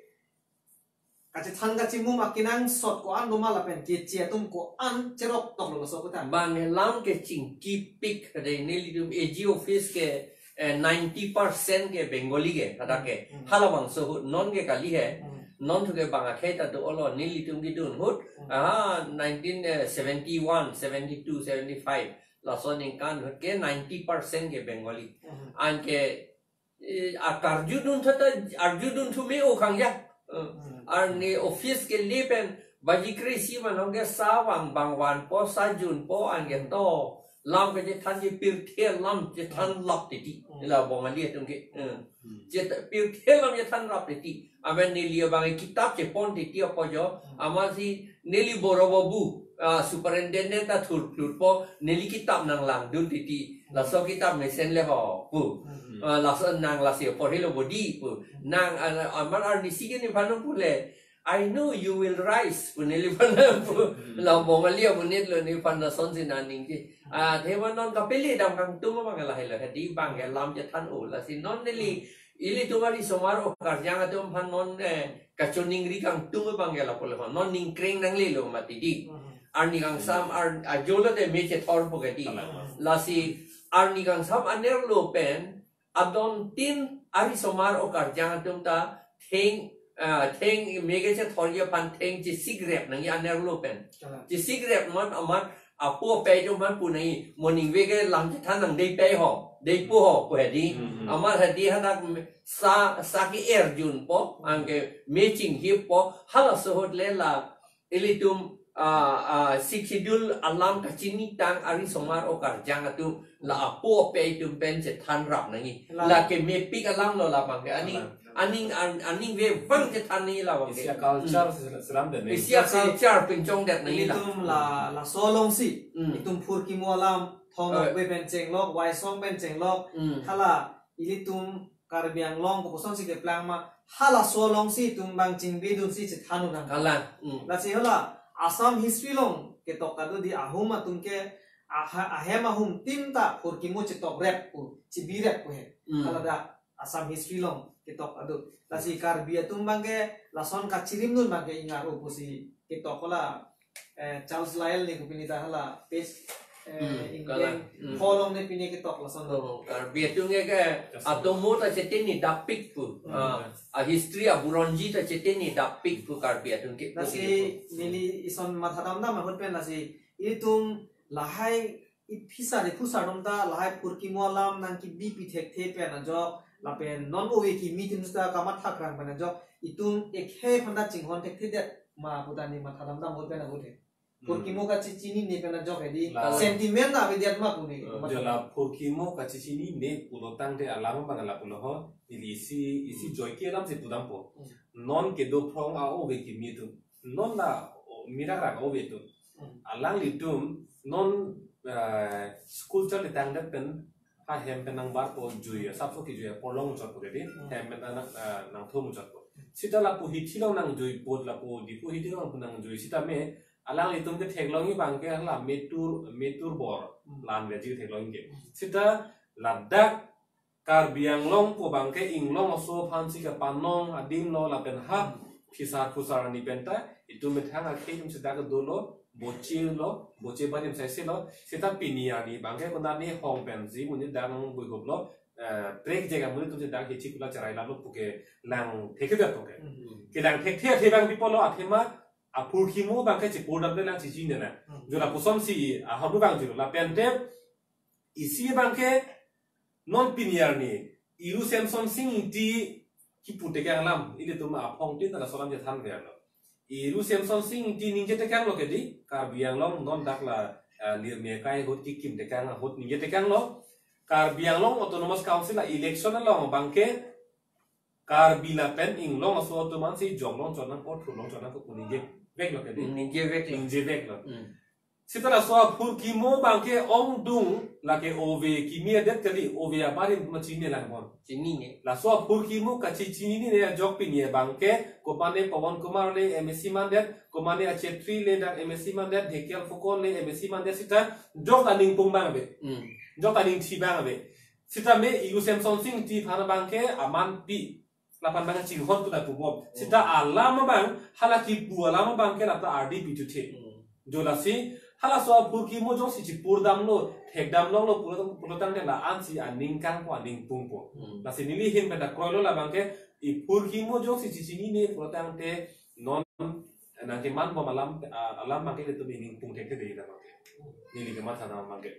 kachethan kachimum akenangsot ko-an do ma lapen keche atum ko-an cherok toklo laso aputhak? Bang lam ke chingkipik, kadai nelitum A G office ke, eh, ninety percent ke Bengali ke, hadak ke. Hmm. Halabangso ahut non ke kali he. Hmm. Non thu ke bang akhei ta do-olo, nelitum kedun ahut. Hmm. Ah, nineteen, eh, seventy-one, seventy-two, seventy-five. Laso aningkan ahut ke ninety percent ke Bengali. Hmm. Anke eh, akarjudun thata, arjudun thu me-o khang ya. Eh, Hmm. arni office kele pen baji kre-isi man hong ke sa vang bang vanpo, sa junpo, anke to lam kechethan je pirthe alam chethan Hmm. rap titi. Hmm. La Bongali atum ke. Eh. Hmm. Chet-, pirthe alam chethan rap titi. Amen neli abang kitap chepon titi apo jo. Hmm. Amatsi neli boro babu, ah, superintendent ta thur thurpo, neli kitap nanglangdun titi. Laso kitap mesen le ho pu. Hmm. Ah, laso nang lasi porhelo bodi pu. Nang, ah, amat arnisi ke nephan pu le, "I know you will rise," pu neliphan pu. Hmm. La Bongali amonit lo nephan lasonsi nangning ke. Ah, thema non kapele dam kangtung abang lahelo, hedi bang ke lam chethan-o, lasi non neli, ilitum arisomar okarjang atum aphan non, eh, kachoningri kangtung abang ke lapu le ho. Non ningkreng nanglelo mati di. Hmm. Arni kangsam, ar, ajolo de me chethorpo ke di. Kalang. Lasi arni kangsam anerlo pen, adon tin arisomar okarjang atum ta theng, ah, theng me kechethorji aphan theng chesikrep nangji anerlo pen. Kalang. Chesikrep non amat apo apei atum aphan pu nangji, mo ningve ke lam chethan nang dei pei ho, dei pu ho pu hedi. Hmm. Amat hedi hadak sa, sa ke-er junpo, anke me chinghippo, halaso ahut le la ilitum, ah, ah, Sixth Schedule alam kachinitang arisomar okarjang atum la apo apei atum pen chethan rap nangji. La. Lake mepik alam lo labang ke, aning, Alam. aning, an-, aningve vang chethan nangji labang ke. Isi a-culture Hmm. si-, selam dan isi a-culture pinchongdet nangji la. Itum la, laso alongsi, Hmm. itum phurkimo alam, Thong Eh. Nokbe pen chenglok, Waisong pen chenglok, Hmm. hala ilitum Karbi Anglong kopusonsi keplang ma, halaso alongsi itum bang chingbidunsi chethan-o nang. Kalang. Hmm. Lasi hala Assam history along ketok kado di, ahum atum ke aha-, ahem ahum tin ta phurkimo chetokrep pu, chibirep pu he. Hmm. Hala dak Assam history along ketok kado. Lasi Karbi atum bang ke lason kachirimdun bang ke ingar-o pusi ketok, hala, eh, Charles Lyall ni kopine ta hala page, eh, Hmm, ingdeng kalang. Hmm. Pholong ne pine ketok lason do. Oh, Karbi atum ke, ke Yes. atomo ta cheteni dapik pu. Hmm. Ah, a-history aburonji ta cheteni dapik pu Karbi atum ke. Lasi neli ison mathadamdam ahut pen lasi itum lahai iphisa de phusar atum ta lahai phurkimo alam nangkebipi thekthe pen ajok, lapen non ove kimi atum ta kamathakrang pen ajok, itum ekhei aphan ta chinghon thekthedet ma pu ta neli mathadamdam ahut pen ahut he. Hmm. Phurkimo kachechinine pen ajok hedi. La. Sentiment avedet ma pu neli. Hmm. Jala phurkimo kachechinine pulo tangte alam abang lapulo ho. Ili isi, isi Hmm. joike alamsi pudampo. Hmm. Non kedo phrong a-ove kimi atum. Non la, o, mira rak ove atum. Hmm. Alanglitum non, eh, school charlitangdet pen ha hem pen nangbarpo jui, sapso kijui porlong chotpo ke di, Hmm. hem pen nang, eh, nangthum chotpo. Sita lapu hithi along nangjui pot, lapu Diphu hithi along nangjui sitame, alanglitum ketheklongji bang ke hala metur, metur bor, Hmm. lan veji theklongji ke. Hmm. Sita ladak Karbi Anglong pu bang ke inglong aso aphansi kepanong adim lo lapen ha Hmm. phisar phusar arni pen ta itum methang akhei atum sita kedolo, boche lo, boche barim saisi lo, sita pini arni bang ke konat ni hong pensi monit dak nangbuihuplo, eh, trek jega monit atum si dak hichi kula cherai lalo pu ke lang thekthedet pu ke. Hmm. Kelang thekthe athe bang pi pulo, athema aphurkimo bang ke chepur damde lang chechinine na. Hmm. Jo lapusonsi ahormu bang jilo lapen te isi bang ke non pini arni Iru Semson Sing Ingti kipu tekang alam, ilitum aphong tin ta laso alam chethanverlo. Iru Semson Sing Ingti ningje tekanglo ke di, Karbi Anglong non dak la, eh, lirmekai ahut kikim tekang ahut ningje tekanglo. Karbi Anglong Autonomous Council a-election along bang ke Karbi lapen inglong aso atum ansi joklong chot nangpo, thurlong chot nangpo pu ningjeveklo ke di. Hmm, ningjeveklo. Ningjeveklo. Hmm. Sita laso aphurkimo bang ke ongdung lake ove kimi adet kali, ove abarim ma chinine lang bon. Chinine. Laso aphurkimo kachechinine ajok pini bang ke, komane Pawan Kumar le M A C mandet, komane a Chetri le dak M A C mandet, Dhekial Phukan le M A C mandet sita jok ta ningpung bang ave. Hmm. Jok ta ningthi bang ave. Sitame Igu Semsonsing Ingti aphan abangke amanpi, lapen abangke chinghon tu lapu bom. Sita alam abang, hala kipu alam abangke lata ardi pituthe. Jo lasi, halaso aphurkimo jongsi chipur damlo, thek damlonglo, pulo, pulo tangte la-ansi aning kangpo, aning pungpo. Lasi neli ahin pen ta kroilo, labangke iphurkimo jongsi chichinine pulo tangte non nangkeman bom alam, ah, alam abangke ilitum aning pung thekthe dei, labangke. Neli kematha abangke.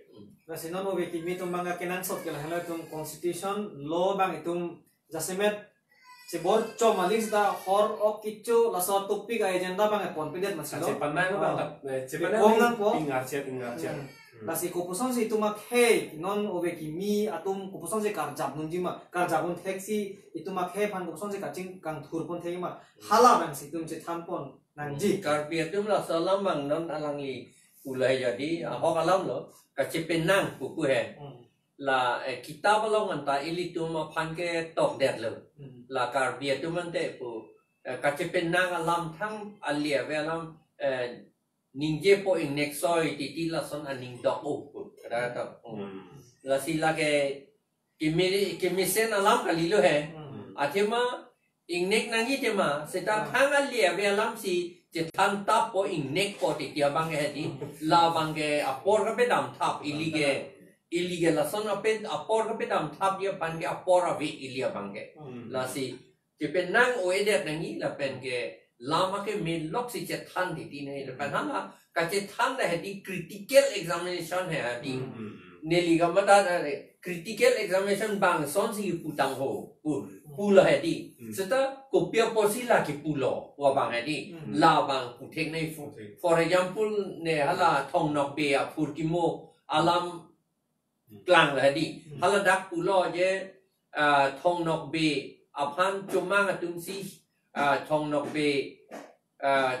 Lasi non ove kimi atum abangke kenangsot ke lahelo, itum constitution, law abang itum jasemet chibor chom aling sita hor ok kecho, laso topic a-agenda abang ponpedet masi lo. Chepanang abang, ah, eh, chepanang kong nangpo. Ingarchet, ingarchet. Hmm. Hmm. Lasi kopuson si itum akhei, non ove kimi atum kopuson si karjap nunji ma, karjap un theksi itum akhei aphan kopuson si kaching kangthur pon thek ma, hala abang si itum chethan pon nangji. Karbi atum laso alam abang non alangli pulai jadi, ahok alam lo, kachepenang pupu he. Hmm. La, eh, kitap along anta ilitum aphan ketokdetlo. Hmm. La Karbi atum ante pu, eh, kachepenang alam thang ali ave alam, eh, ningjepo ingnek soi titi lason aning dok-o pu. Kada to. Hmm. Lasi lake kimi, kimisen alam kalilo he. Hmm. Athema ingnek nangji tema, seta thang ali ave alam si chethan tappo, ingnekpo titi abangke hedi. Labangke apor kapedam thap, ili ke, ili ke lason ape, apor kapedam thapji aphan ke apor ave ili abangke. Hmm. Lasi chepenang-o-edet nangji, lapen ke lam akeme lok si chethan titi nangji, lapen hala kachethan ta hedi critical examination he hedi. Hmm, hmm, hmm. Neli kamatha, eh, critical examination bang asonsi putang ho. Pu, hmm, pulo hedi. Hmm. Seta kopi apotsi la kipulo, pu abang hedi. Hmm. Labang puthek nangji pu. Puthek. For example, ne hala Thong Nokbe aphurkimo alam, hmm, klanglo hedi. Hmm. Hala dak pulo je, ah, Thong Nokbe aphan chomang atumsi, ah, Thong Nokbe, ah,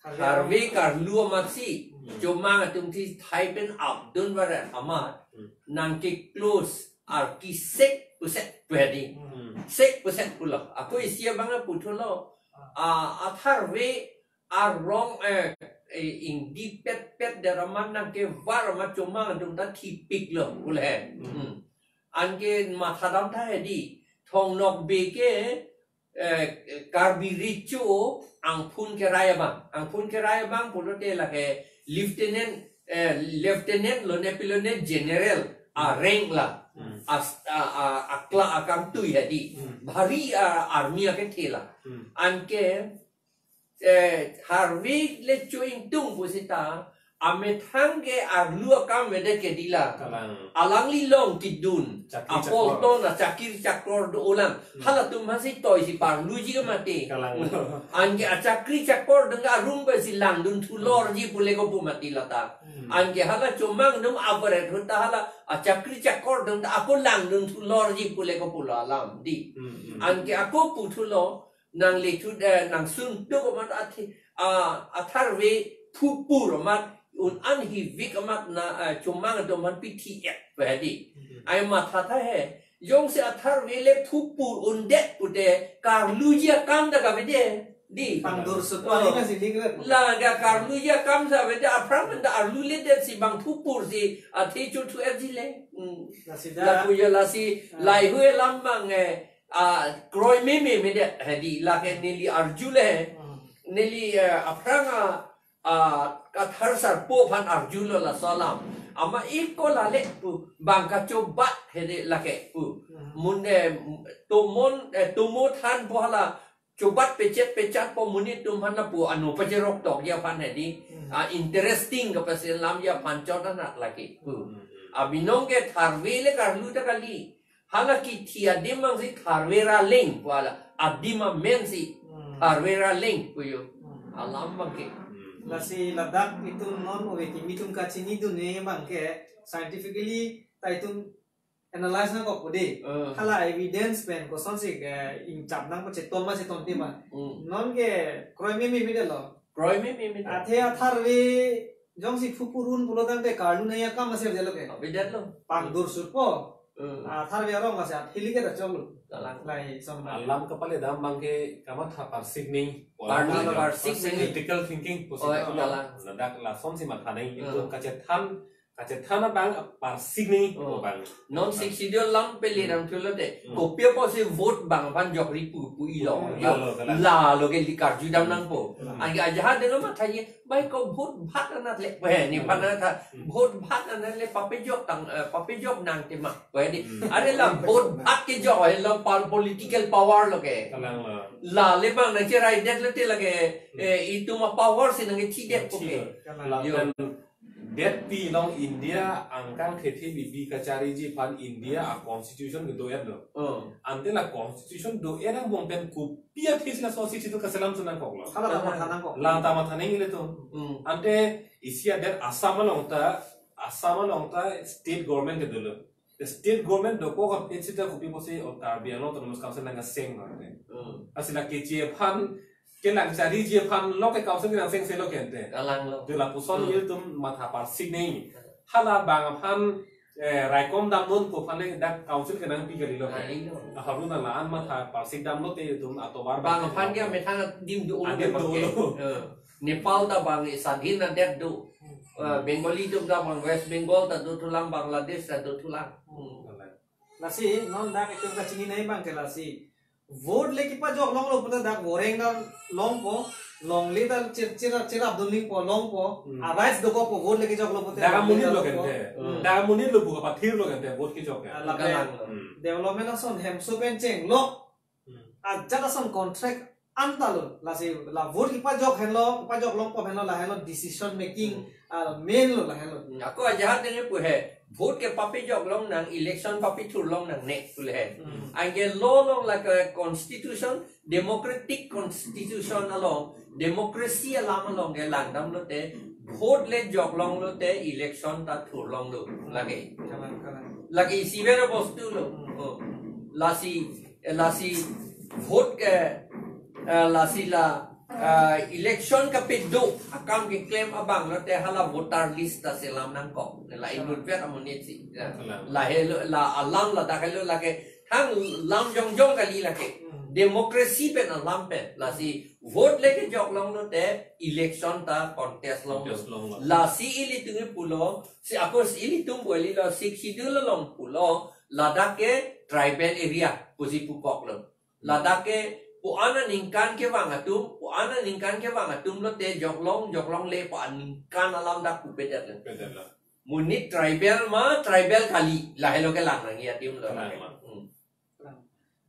Tharve. Tharve karlu amatsi, hmm, chomang atumsi thai pen apdun varet amat, hmm, nangke close arki sek puset pu hedi. Hmm. Sek puset pulo. Ako isi abang puthulo. Ah, atharve arong, eh, eh, ingdi petpet der amat nangkevar amat chomang atum ta thipiklo pulo he. Hmm. Hmm. Anke mathadam tha hedi. Thong Nokbe ke, eh, Karbi Recho angphun kerai abang. Angphun kerai abang pulote lake lieutenant, eh, lieutenant lone pilone general a rank la. Hmm. As, a, a, akla akam tui hedi. Hmm. Bhari, a, army akethe la. Hmm. Anke, eh, Tharve le cho ingtung pusita, amethang ke arlu akam avedet ke dila. Kalang. Alangli long kidun. Chakri chakor. Apolton achakri chakor do-olang. Hmm. Halatum hasi toisi parluji ke mati. Kalang. Hmm. Anke achakri chakor dengka arum besi langdun thulorji pule ko pu mati lata. Hmm. Anke hala chomang atum avaret hunta hala achakri chakor dengka ako langdun thulorji pule ko pulo alam di. Hmm, hmm. Anke ako puthulo, nang lethu, eh, nang sun tuk amat athi, ah, atharve phupur amat un-an hivik amat na, eh, chomang atum aphan pithi-et pu hedi. Hmm. Ai matha tha he, jongsi atharve le phupur undet pute karluji akam ta kavede di. Pangdur sut. Oh. Pali nasi dikret. La ga karluji akam ta avede, aphrang ta arluledetsi bang phupursi athe chothu-etji le. Hmm. Lasi da. Lapu jo lasi, ah, lahei hui alam abang, eh, ah, kroimeme medet hedi, lake neli arjule. Hmm. Neli, eh, aphrang, ah, ah, Kathar sarpo aphan arjulo laso alam. Amat iko lale pu bang kachobat hedi lake pu. Hmm. Mun, eh, tomon, eh, tomo thanpo hala chobat pechet pechatpo monit atum aphan lapu ano pacherok tokji aphan hedi. Hmm. Ah, interesting kapasi alamji aphan chot anat lake pu. Hmm. Abinong ke tharve le karlu ta kali. Hala kithi adim abangsi tharve raleng pu hala adim amensi, hmm, tharve raleng pu jo. Hmm. Alam abangke. Hmm. Lasi ladak itum non ove kimi atum kachinidunji abangke scientifically ta itum analyze nangkok pu di. Eh. Hala evidence pen kosonsi ke ingchap nang pacheton ma chetonte ma. Hmm. Non ke kroimeme medetlo. Kroimeme medet. Athe atharve jongsi phupur un pulo tangte karlu nangji akam asi avedetlo ke. Avedetlo. Pangdur sutpo. Hmm. Atharve arong asi athili ke ta choklo. Kalang. Lahei son. Alam kapaledam abangke kamatha parsik nangji. Karlu, alam parsik nangji. Critical thinking pusi. Oh, kalang. Ladak lasonsi matha nangji. Hmm. Itum kachethan Kachethan abang parsik ni Oh. abang. Non Sixth Schedule alam pele Hmm. dam thulo te. Hmm. Kopi apotsi vote bang aphan jokri pu pu ilo. Hmm. Yo. Lalo, lalo. Lalo ke ili karju dam nangpo. Hmm. Anke ajahak delo matha ye, bai ko vote bhat anat le. Weh, nephan Hmm. atha. Hmm. Vote bhat anat le papejok tang, eh, papejok nang tema. Weh di. Hmm. Are la vote bhat kejok helo pal political power lo ke. Kalang lo. La le bang nangcheraidet lote lake, Hmm. eh, itum apower si nangkethidetpo ke. Kalang. Yo. Lapen detpi along India angkang khethi bibi kachariji aphan India a constitution kedo-et lo. Oh. Ante la constitution do-et angbong pen kopi athesi laso Sixth Schedule kaselam sunangkoklo. Hala ta matha nangkok. La ta matha nangji le to. Hmm. Ante isi adet Assam along ta, Assam along ta state government kedo lo. State government dokok aphi sita kopi apotsi o Karbi Anglong Autonomous Council nangkeseng lo ante. Hmm. Lasi la keche aphan, kelang chariji aphan lo ke council kenangsengse lo ke ante. Kalang lo. Te lapuson Hmm. ilitum matha parsik nangji. Hala bang aphan, eh, raikom damnon pu aphan le dak council kenangpi kali lo ke. Kali lo. Haruna la-an matha parsik damlo te ilitum atovar Bang bang aphan ke methang adim do Adim do lo. Eh. Nepal ta bang isadhin adet do. Hmm. Eh, Bengali atum ta bang West Bengal ta dothulang, Bangladesh ta dothulang. Hmm. Lasi non dak itum kachini nangji abang ke lasi. Vote le kepajok longlo puta dak voreng ta longpo, longle ta chir chir chirap dun nangpo longpo, Hmm. a rights dokokpo vote le kejoklo puta Dak amonit lo longpo. kente. Hmm. Dak amonit lo buka pathir lo kente vote kejok ke. Ah, lapen Kalang lo. Hmm. development ason hemso pen chenglo. Hmm. Ajat ason contract anta lo, lasi la vote kepajok henlo, kepajok longpo henlo, la henlo decision making, Hmm. ah, main lo la henlo. Hmm, ako ajahak dene pu he, vote kepapejok longnang, election papethur longnang ne pu le he. Hmm. Anke law along lake constitution, democratic constitution along, democracy alam along ke langdam lote, vote le jok longlote, election ta thur longlo, lake. Kalang, kalang. Lake isi vero bostu lo. Hmm. Oh. Lasi eh, lasi vote ke, eh, lasi la, eh, election kapedo akam keklem abang lote hala voter list ta selam nangkok. La Kalang. inut vet amonit si. Ya. Kalang. Lahelo, la alam ladak helo lake thang lam jongjong kali lake. Hmm. Democracy pen alam pen. Lasi vote le kejok longlote election ta contest longlo. Contest longlo. Lasi ilitum ke pulo, si ako si ilitum pu ili lo, Sixth Schedule along pulo, ladak ke tribal area pusi pukoklo. Ladak ke pu-an aningkan kevang atum, pu-an aningkan kevang atum lote jok long, jok longle pu aningkan alam dak pupedet lo. Pedet lo. Monit tribal ma, tribal kali, lahelo kelang nangji adim lo. Kalang ma. Hmm. Kalang.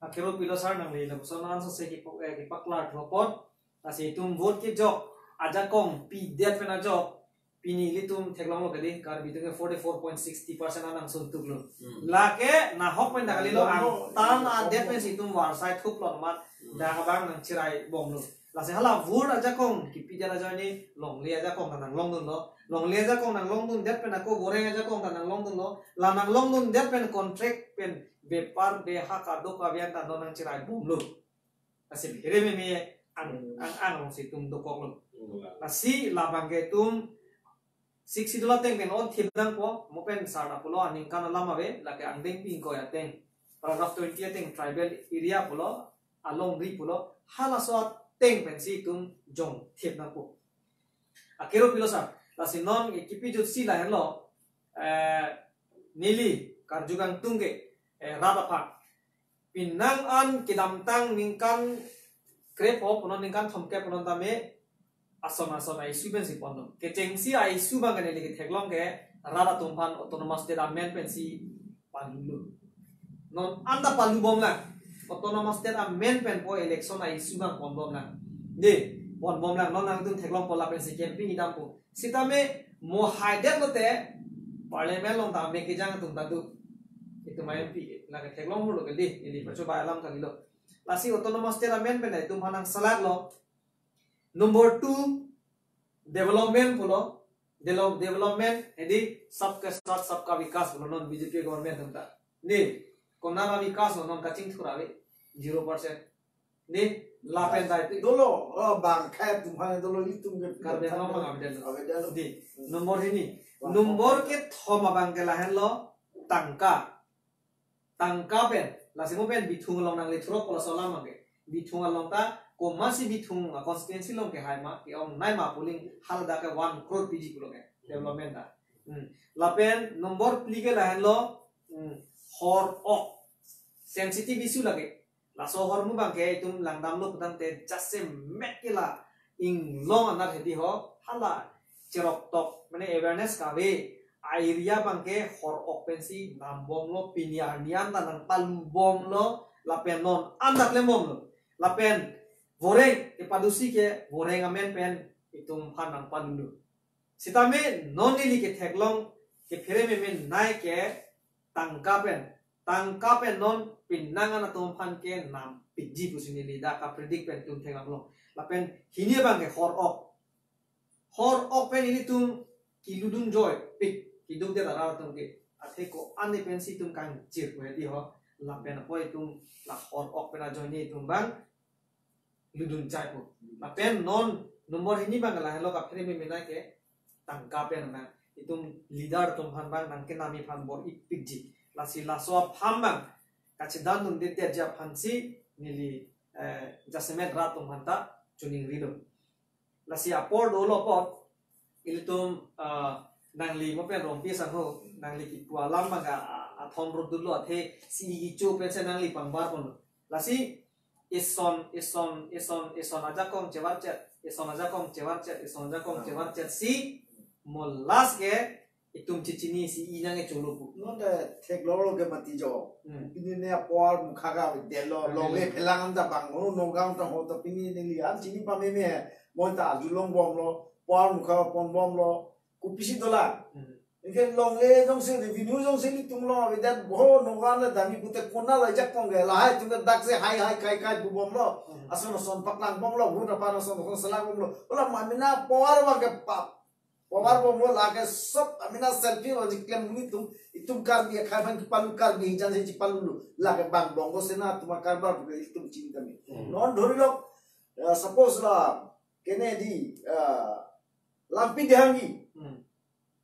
Akhero pilo sir nangli lapuson ansose kipak, eh, kipaklar thropot. Lasi itum vote kejok ajakong pidet pen ajok. Pini ilitum theklonglo kali, Karbi atum ke forty-four point sixty percent anang suntuk lo. Hmm. Lake nahok pen dak kali lo, Lo, lo. angtan adet pensi itum varsai thuklong amat, Hmm. dak abang nangchirai bomlo. Lasi hala vote ajakong kipidet ajoine longle ajakong ta nanglongdunlo. Longle ajakong nanglongdundet pen ako voreng ajakong ta nanglongdunlo. La nanglongdundet pen contract pen bepar behak kadokave an ta non nangchirai bomlo. Lasi bikere meme ang, Hmm. ang, ang alongsi itum dokoklo. Hmm. Lasi labang ke itum Sixth Schedule ateng pen on thip nangpo, mo pen sir ta pulo aningkan alam ave, lake angdeng pingkoi ateng. Paragraph twenty ateng tribal area pulo, alongri pulo, halaso ateng pensi itum jong thip nangpo. Akhero pilo sir, lasi non ke kipijutsi lahenlo, eh, neli karju kangtung ke, eh, rat aphan. Penang an kedamtang ningkan krepho punon ningkan thomkep punon tame ason ason a-issue pensi ponlo. Kechengsi a-issue abang ke neli ketheklong ke rat atum aphan autonomous state amen pensi palulo. Non anta palubomlang. Autonomous state amen pen po election a-issue abang ponbomlang. De, ponbomlang non nangtum theklongpo lapensi campaign idampo. Sitame mo haidet lote parliament along ta mek kejang atum ta do. Itum M P ke. Lake theklong hurlo ke de. Ili pacho bai alam kalilo. Lasi autonomous state amen pen itum aphan nangsalaklo. Number two, development pulo. Delo-, development hedi sabka saath sabka vikas pulo non B J P government atum ta. Ni, konat avikas lo non kachingthur ave. Zero percent. Ni, lapen dai tu. Dolo, oh, bang khat tum hang dolo itum ke. Karbi Anglong abang abang dolo. Abang dolo. Di, number hini. Bang. Number kethom abang ke lahenlo tangka. Tangka pen, lasi mo pen Bithung along nangle thurok pulo laso alam abang ke. Bithung along ta, komatsi Bithung a constituency along ke hai ma, ke-ongnei ma polling haladak ke one crore piji pulo ke. Development ta. Hmm. Lapen number phli ke lahenlo, hmm, hor-ok. Sensitive issue lake. Laso ahormu abangke itum langdamlo putangte jasemet ke la inglong anat hedi ho, hala cheroktok, mane awareness kave a-area abangke hor-ok pensi nambomlo, pini arni an ta nangpalubomlo, lapen non an ta klembomlo. Lapen voreng, kepadusi ke voreng amen pen itum aphan nangpalulo. Sitame non neli ketheklong kephere memenei ke tangka pen. Tangka pen non penang an atum aphan ke nampikji pusi neli dak kapredict pen itum theklonglo. Lapen hini abangke hor-ok. Hor-ok pen ilitum keludun joipik, keduk det arat atum ke. Athe ko-an pensi itum kangjir pu hedi ho. Lapen apot itum la hor-ok pen ajoine itum abang ludun chaipo. Lapen non number hini abang lahenlo, kaphere memenei ke tangka pen abang. Itum leader atum aphan abang nangkenamji aphan bor-ipikji. Lasi laso aphan abang kachedandunde detji aphansi neli, eh, jasemet rat atum aphan ta choningrilo. Lasi apor dolo apot ilitum, ah, nangli mo pen Rongpi asangho, nangli kipu alam abang a, a, athom rot dolo, athe C E kecho pensi nangli pangbar ponlo. Lasi ison, ison, ison, ison ajakong chevarchet, ison ajakong chevarchet, ison ajakong chevarchet si mo last ke itum chechinisi inang e cholo pu. Non ta theklonglo ke mati jo. Hmm. Pini ne apor mukha ka delo, hmm, longle phelang an ta bang, oh, Nagaon ta ho ta pini neli an chini pameme. Mo ta arjulongbomlo, apor mukha ponbomlo, kopisi dolang. Hmm. Anke longle jongsi revenue jongsi ilitum lo, avedet bo Nagaon le dami pute konat lo ajak pong ke, lahai atum ke dak se hai hai kai kai pubomlo. Hmm. Ason ason paklangbomlo, vote aphan ason ason selakbomlo. Hala amena apor abangke pap. Power bomlo, lake sob amena selfie lo jiklem nelitum, itum Karbi akhai aphan kepalu, Karbi hijan si chepalulo. Lake bang Bongo Sena atum akarbar pu itum chini tame. Hmm. Non dhorilo, eh, suppose la Kennedy, eh, Lampi Dehangi. Hmm.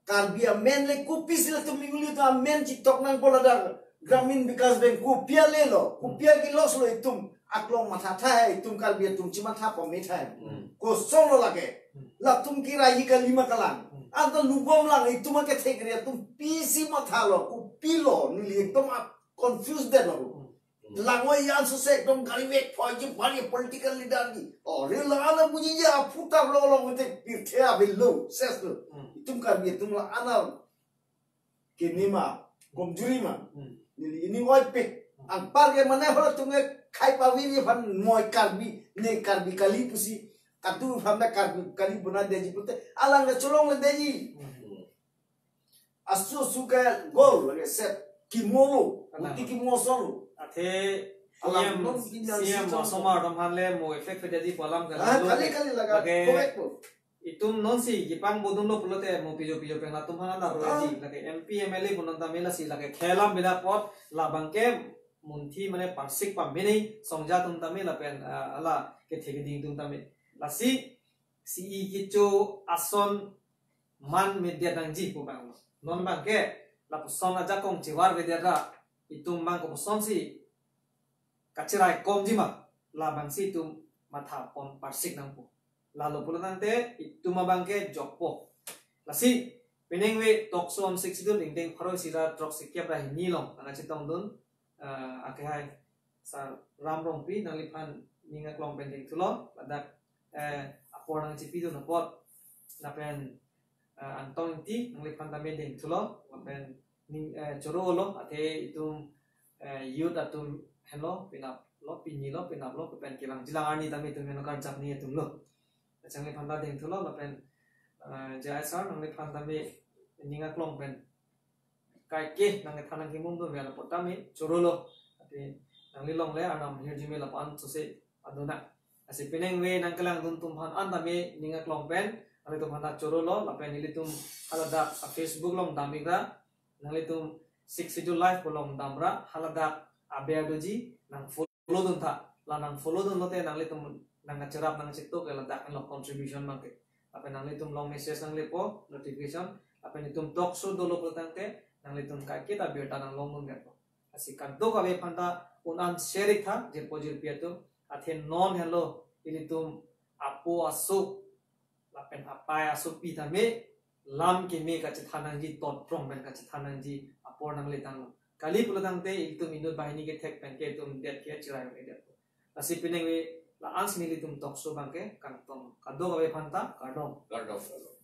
Karbi amen le kopisi latum minguli ta amen chitok nangpo ladak Gramin Vikas Bank kopi ale lo, kopi ake loss lo itum aklong matha tha hai, itum Karbi atum chimatha pame tha hai. Hmm. Kosonlo lake. Hmm. Latum kirai kali ma kalang. Hmm. Anta lubomlang itum akethek ri atum pisi mathalo, kopilo, neli ekdom a confused detlo. Hmm. Langoi an sose ekdom gari vek phoi ji bari political leader ni. Oh, rela ana bunyi ya putar lo lo mete pirthe avelo, ses lo. Hmm. Itum Karbi atum la ana kenima, komjuri ma. Hmm. Neli ini oi pik. Hmm. Anpar ke mane hol tunge khai pavi ni aphan moi Karbi, ne Karbi kali pusi. Katu aphan na Karbi kali bona detji pute. Alang ke cholongledetji. Hmm. Asu asu ke gol lake set. Kimolo, alang. Uti kimoso lo. Athe alang C M, non C M asomar atum aphan le mo effect pe detji pu alam ke la lo. Kali kali laga. Lake correct po. Itum nonsi kipang bodun lo pulote mo pijo pijo pen latum aphan anta roji. Ah. Lake M P, M L A pu non tame lasi lake khelam bida apot labang ke munthi mane parsik pamene songja atum tame lapen, ah, hala kethe keding atum tame. Lasi C E kecho ason man media nangji pu abang lo. Non abang ke lapuson ajakong chevar media ra itum abang kopuson si kacheraikomji ma, labangsi itum matha pon parsik nangpo. Lalo pulo tangte itum abang ke jokpo. Lasi penang ave talk show on Sixth Schedule ingdeng pharo isi ra throk isi kep ra hini along nangkachetongdun, eh, akehai Sar Ram Rongpi, nangliphan ning aklong pen dengthulo, ladak, eh, apor nangchipidun apot, lapen, eh, Angtong Ingti, nangliphan tame dengthulo, lapen ning, eh, choro lo, athe itum, eh, youth atum henlo, penap lo, pini lo, penap lo, pen kevangjilang arni tame itum henlo karjap ni atum lo. Nangliphan ta dengthulo, lapen, eh, J I Sir, nangliphan tame ning aklong pen kaike nangkethan nangkemumdun ave apot tame choro lo. Athe nangli longle arnam hirjume lapu-an sose adona. Lasi penang ave nangkelangdun atum aphan an tame ning aklong pen nanglitum aphan ta choro lo, lapen nelitum haladak a-Facebook along dam ikra, nanglitum Sixth Schedule Live pu along damra, haladak aber doji, nang follow dun tha. La nang follow dunlote nanglitum nangkacherap nangchetok ke ladak henlo contribution abang ke. Lapen nanglitum along message nanglepo, notification, lapen itum talk show dolo pulo tangte nanglitum kaiketa birta nanglongdun verpo. Lasi kadokave aphan ta un-an share ik tha, jirpo jirpi atum, athe non henlo ilitum apo aso lapen apei asopi tame lam keme kachethan nangji, totprong pen kachethan nangji apor nangledang. Kali pulo tangte itum inut banghini kethek pen ke itum det ke chirai ong det. Lasi penang ave, la-an si nelitum talk show abang ke kangton. Kadokave aphanta kardom. Kardom, kardom.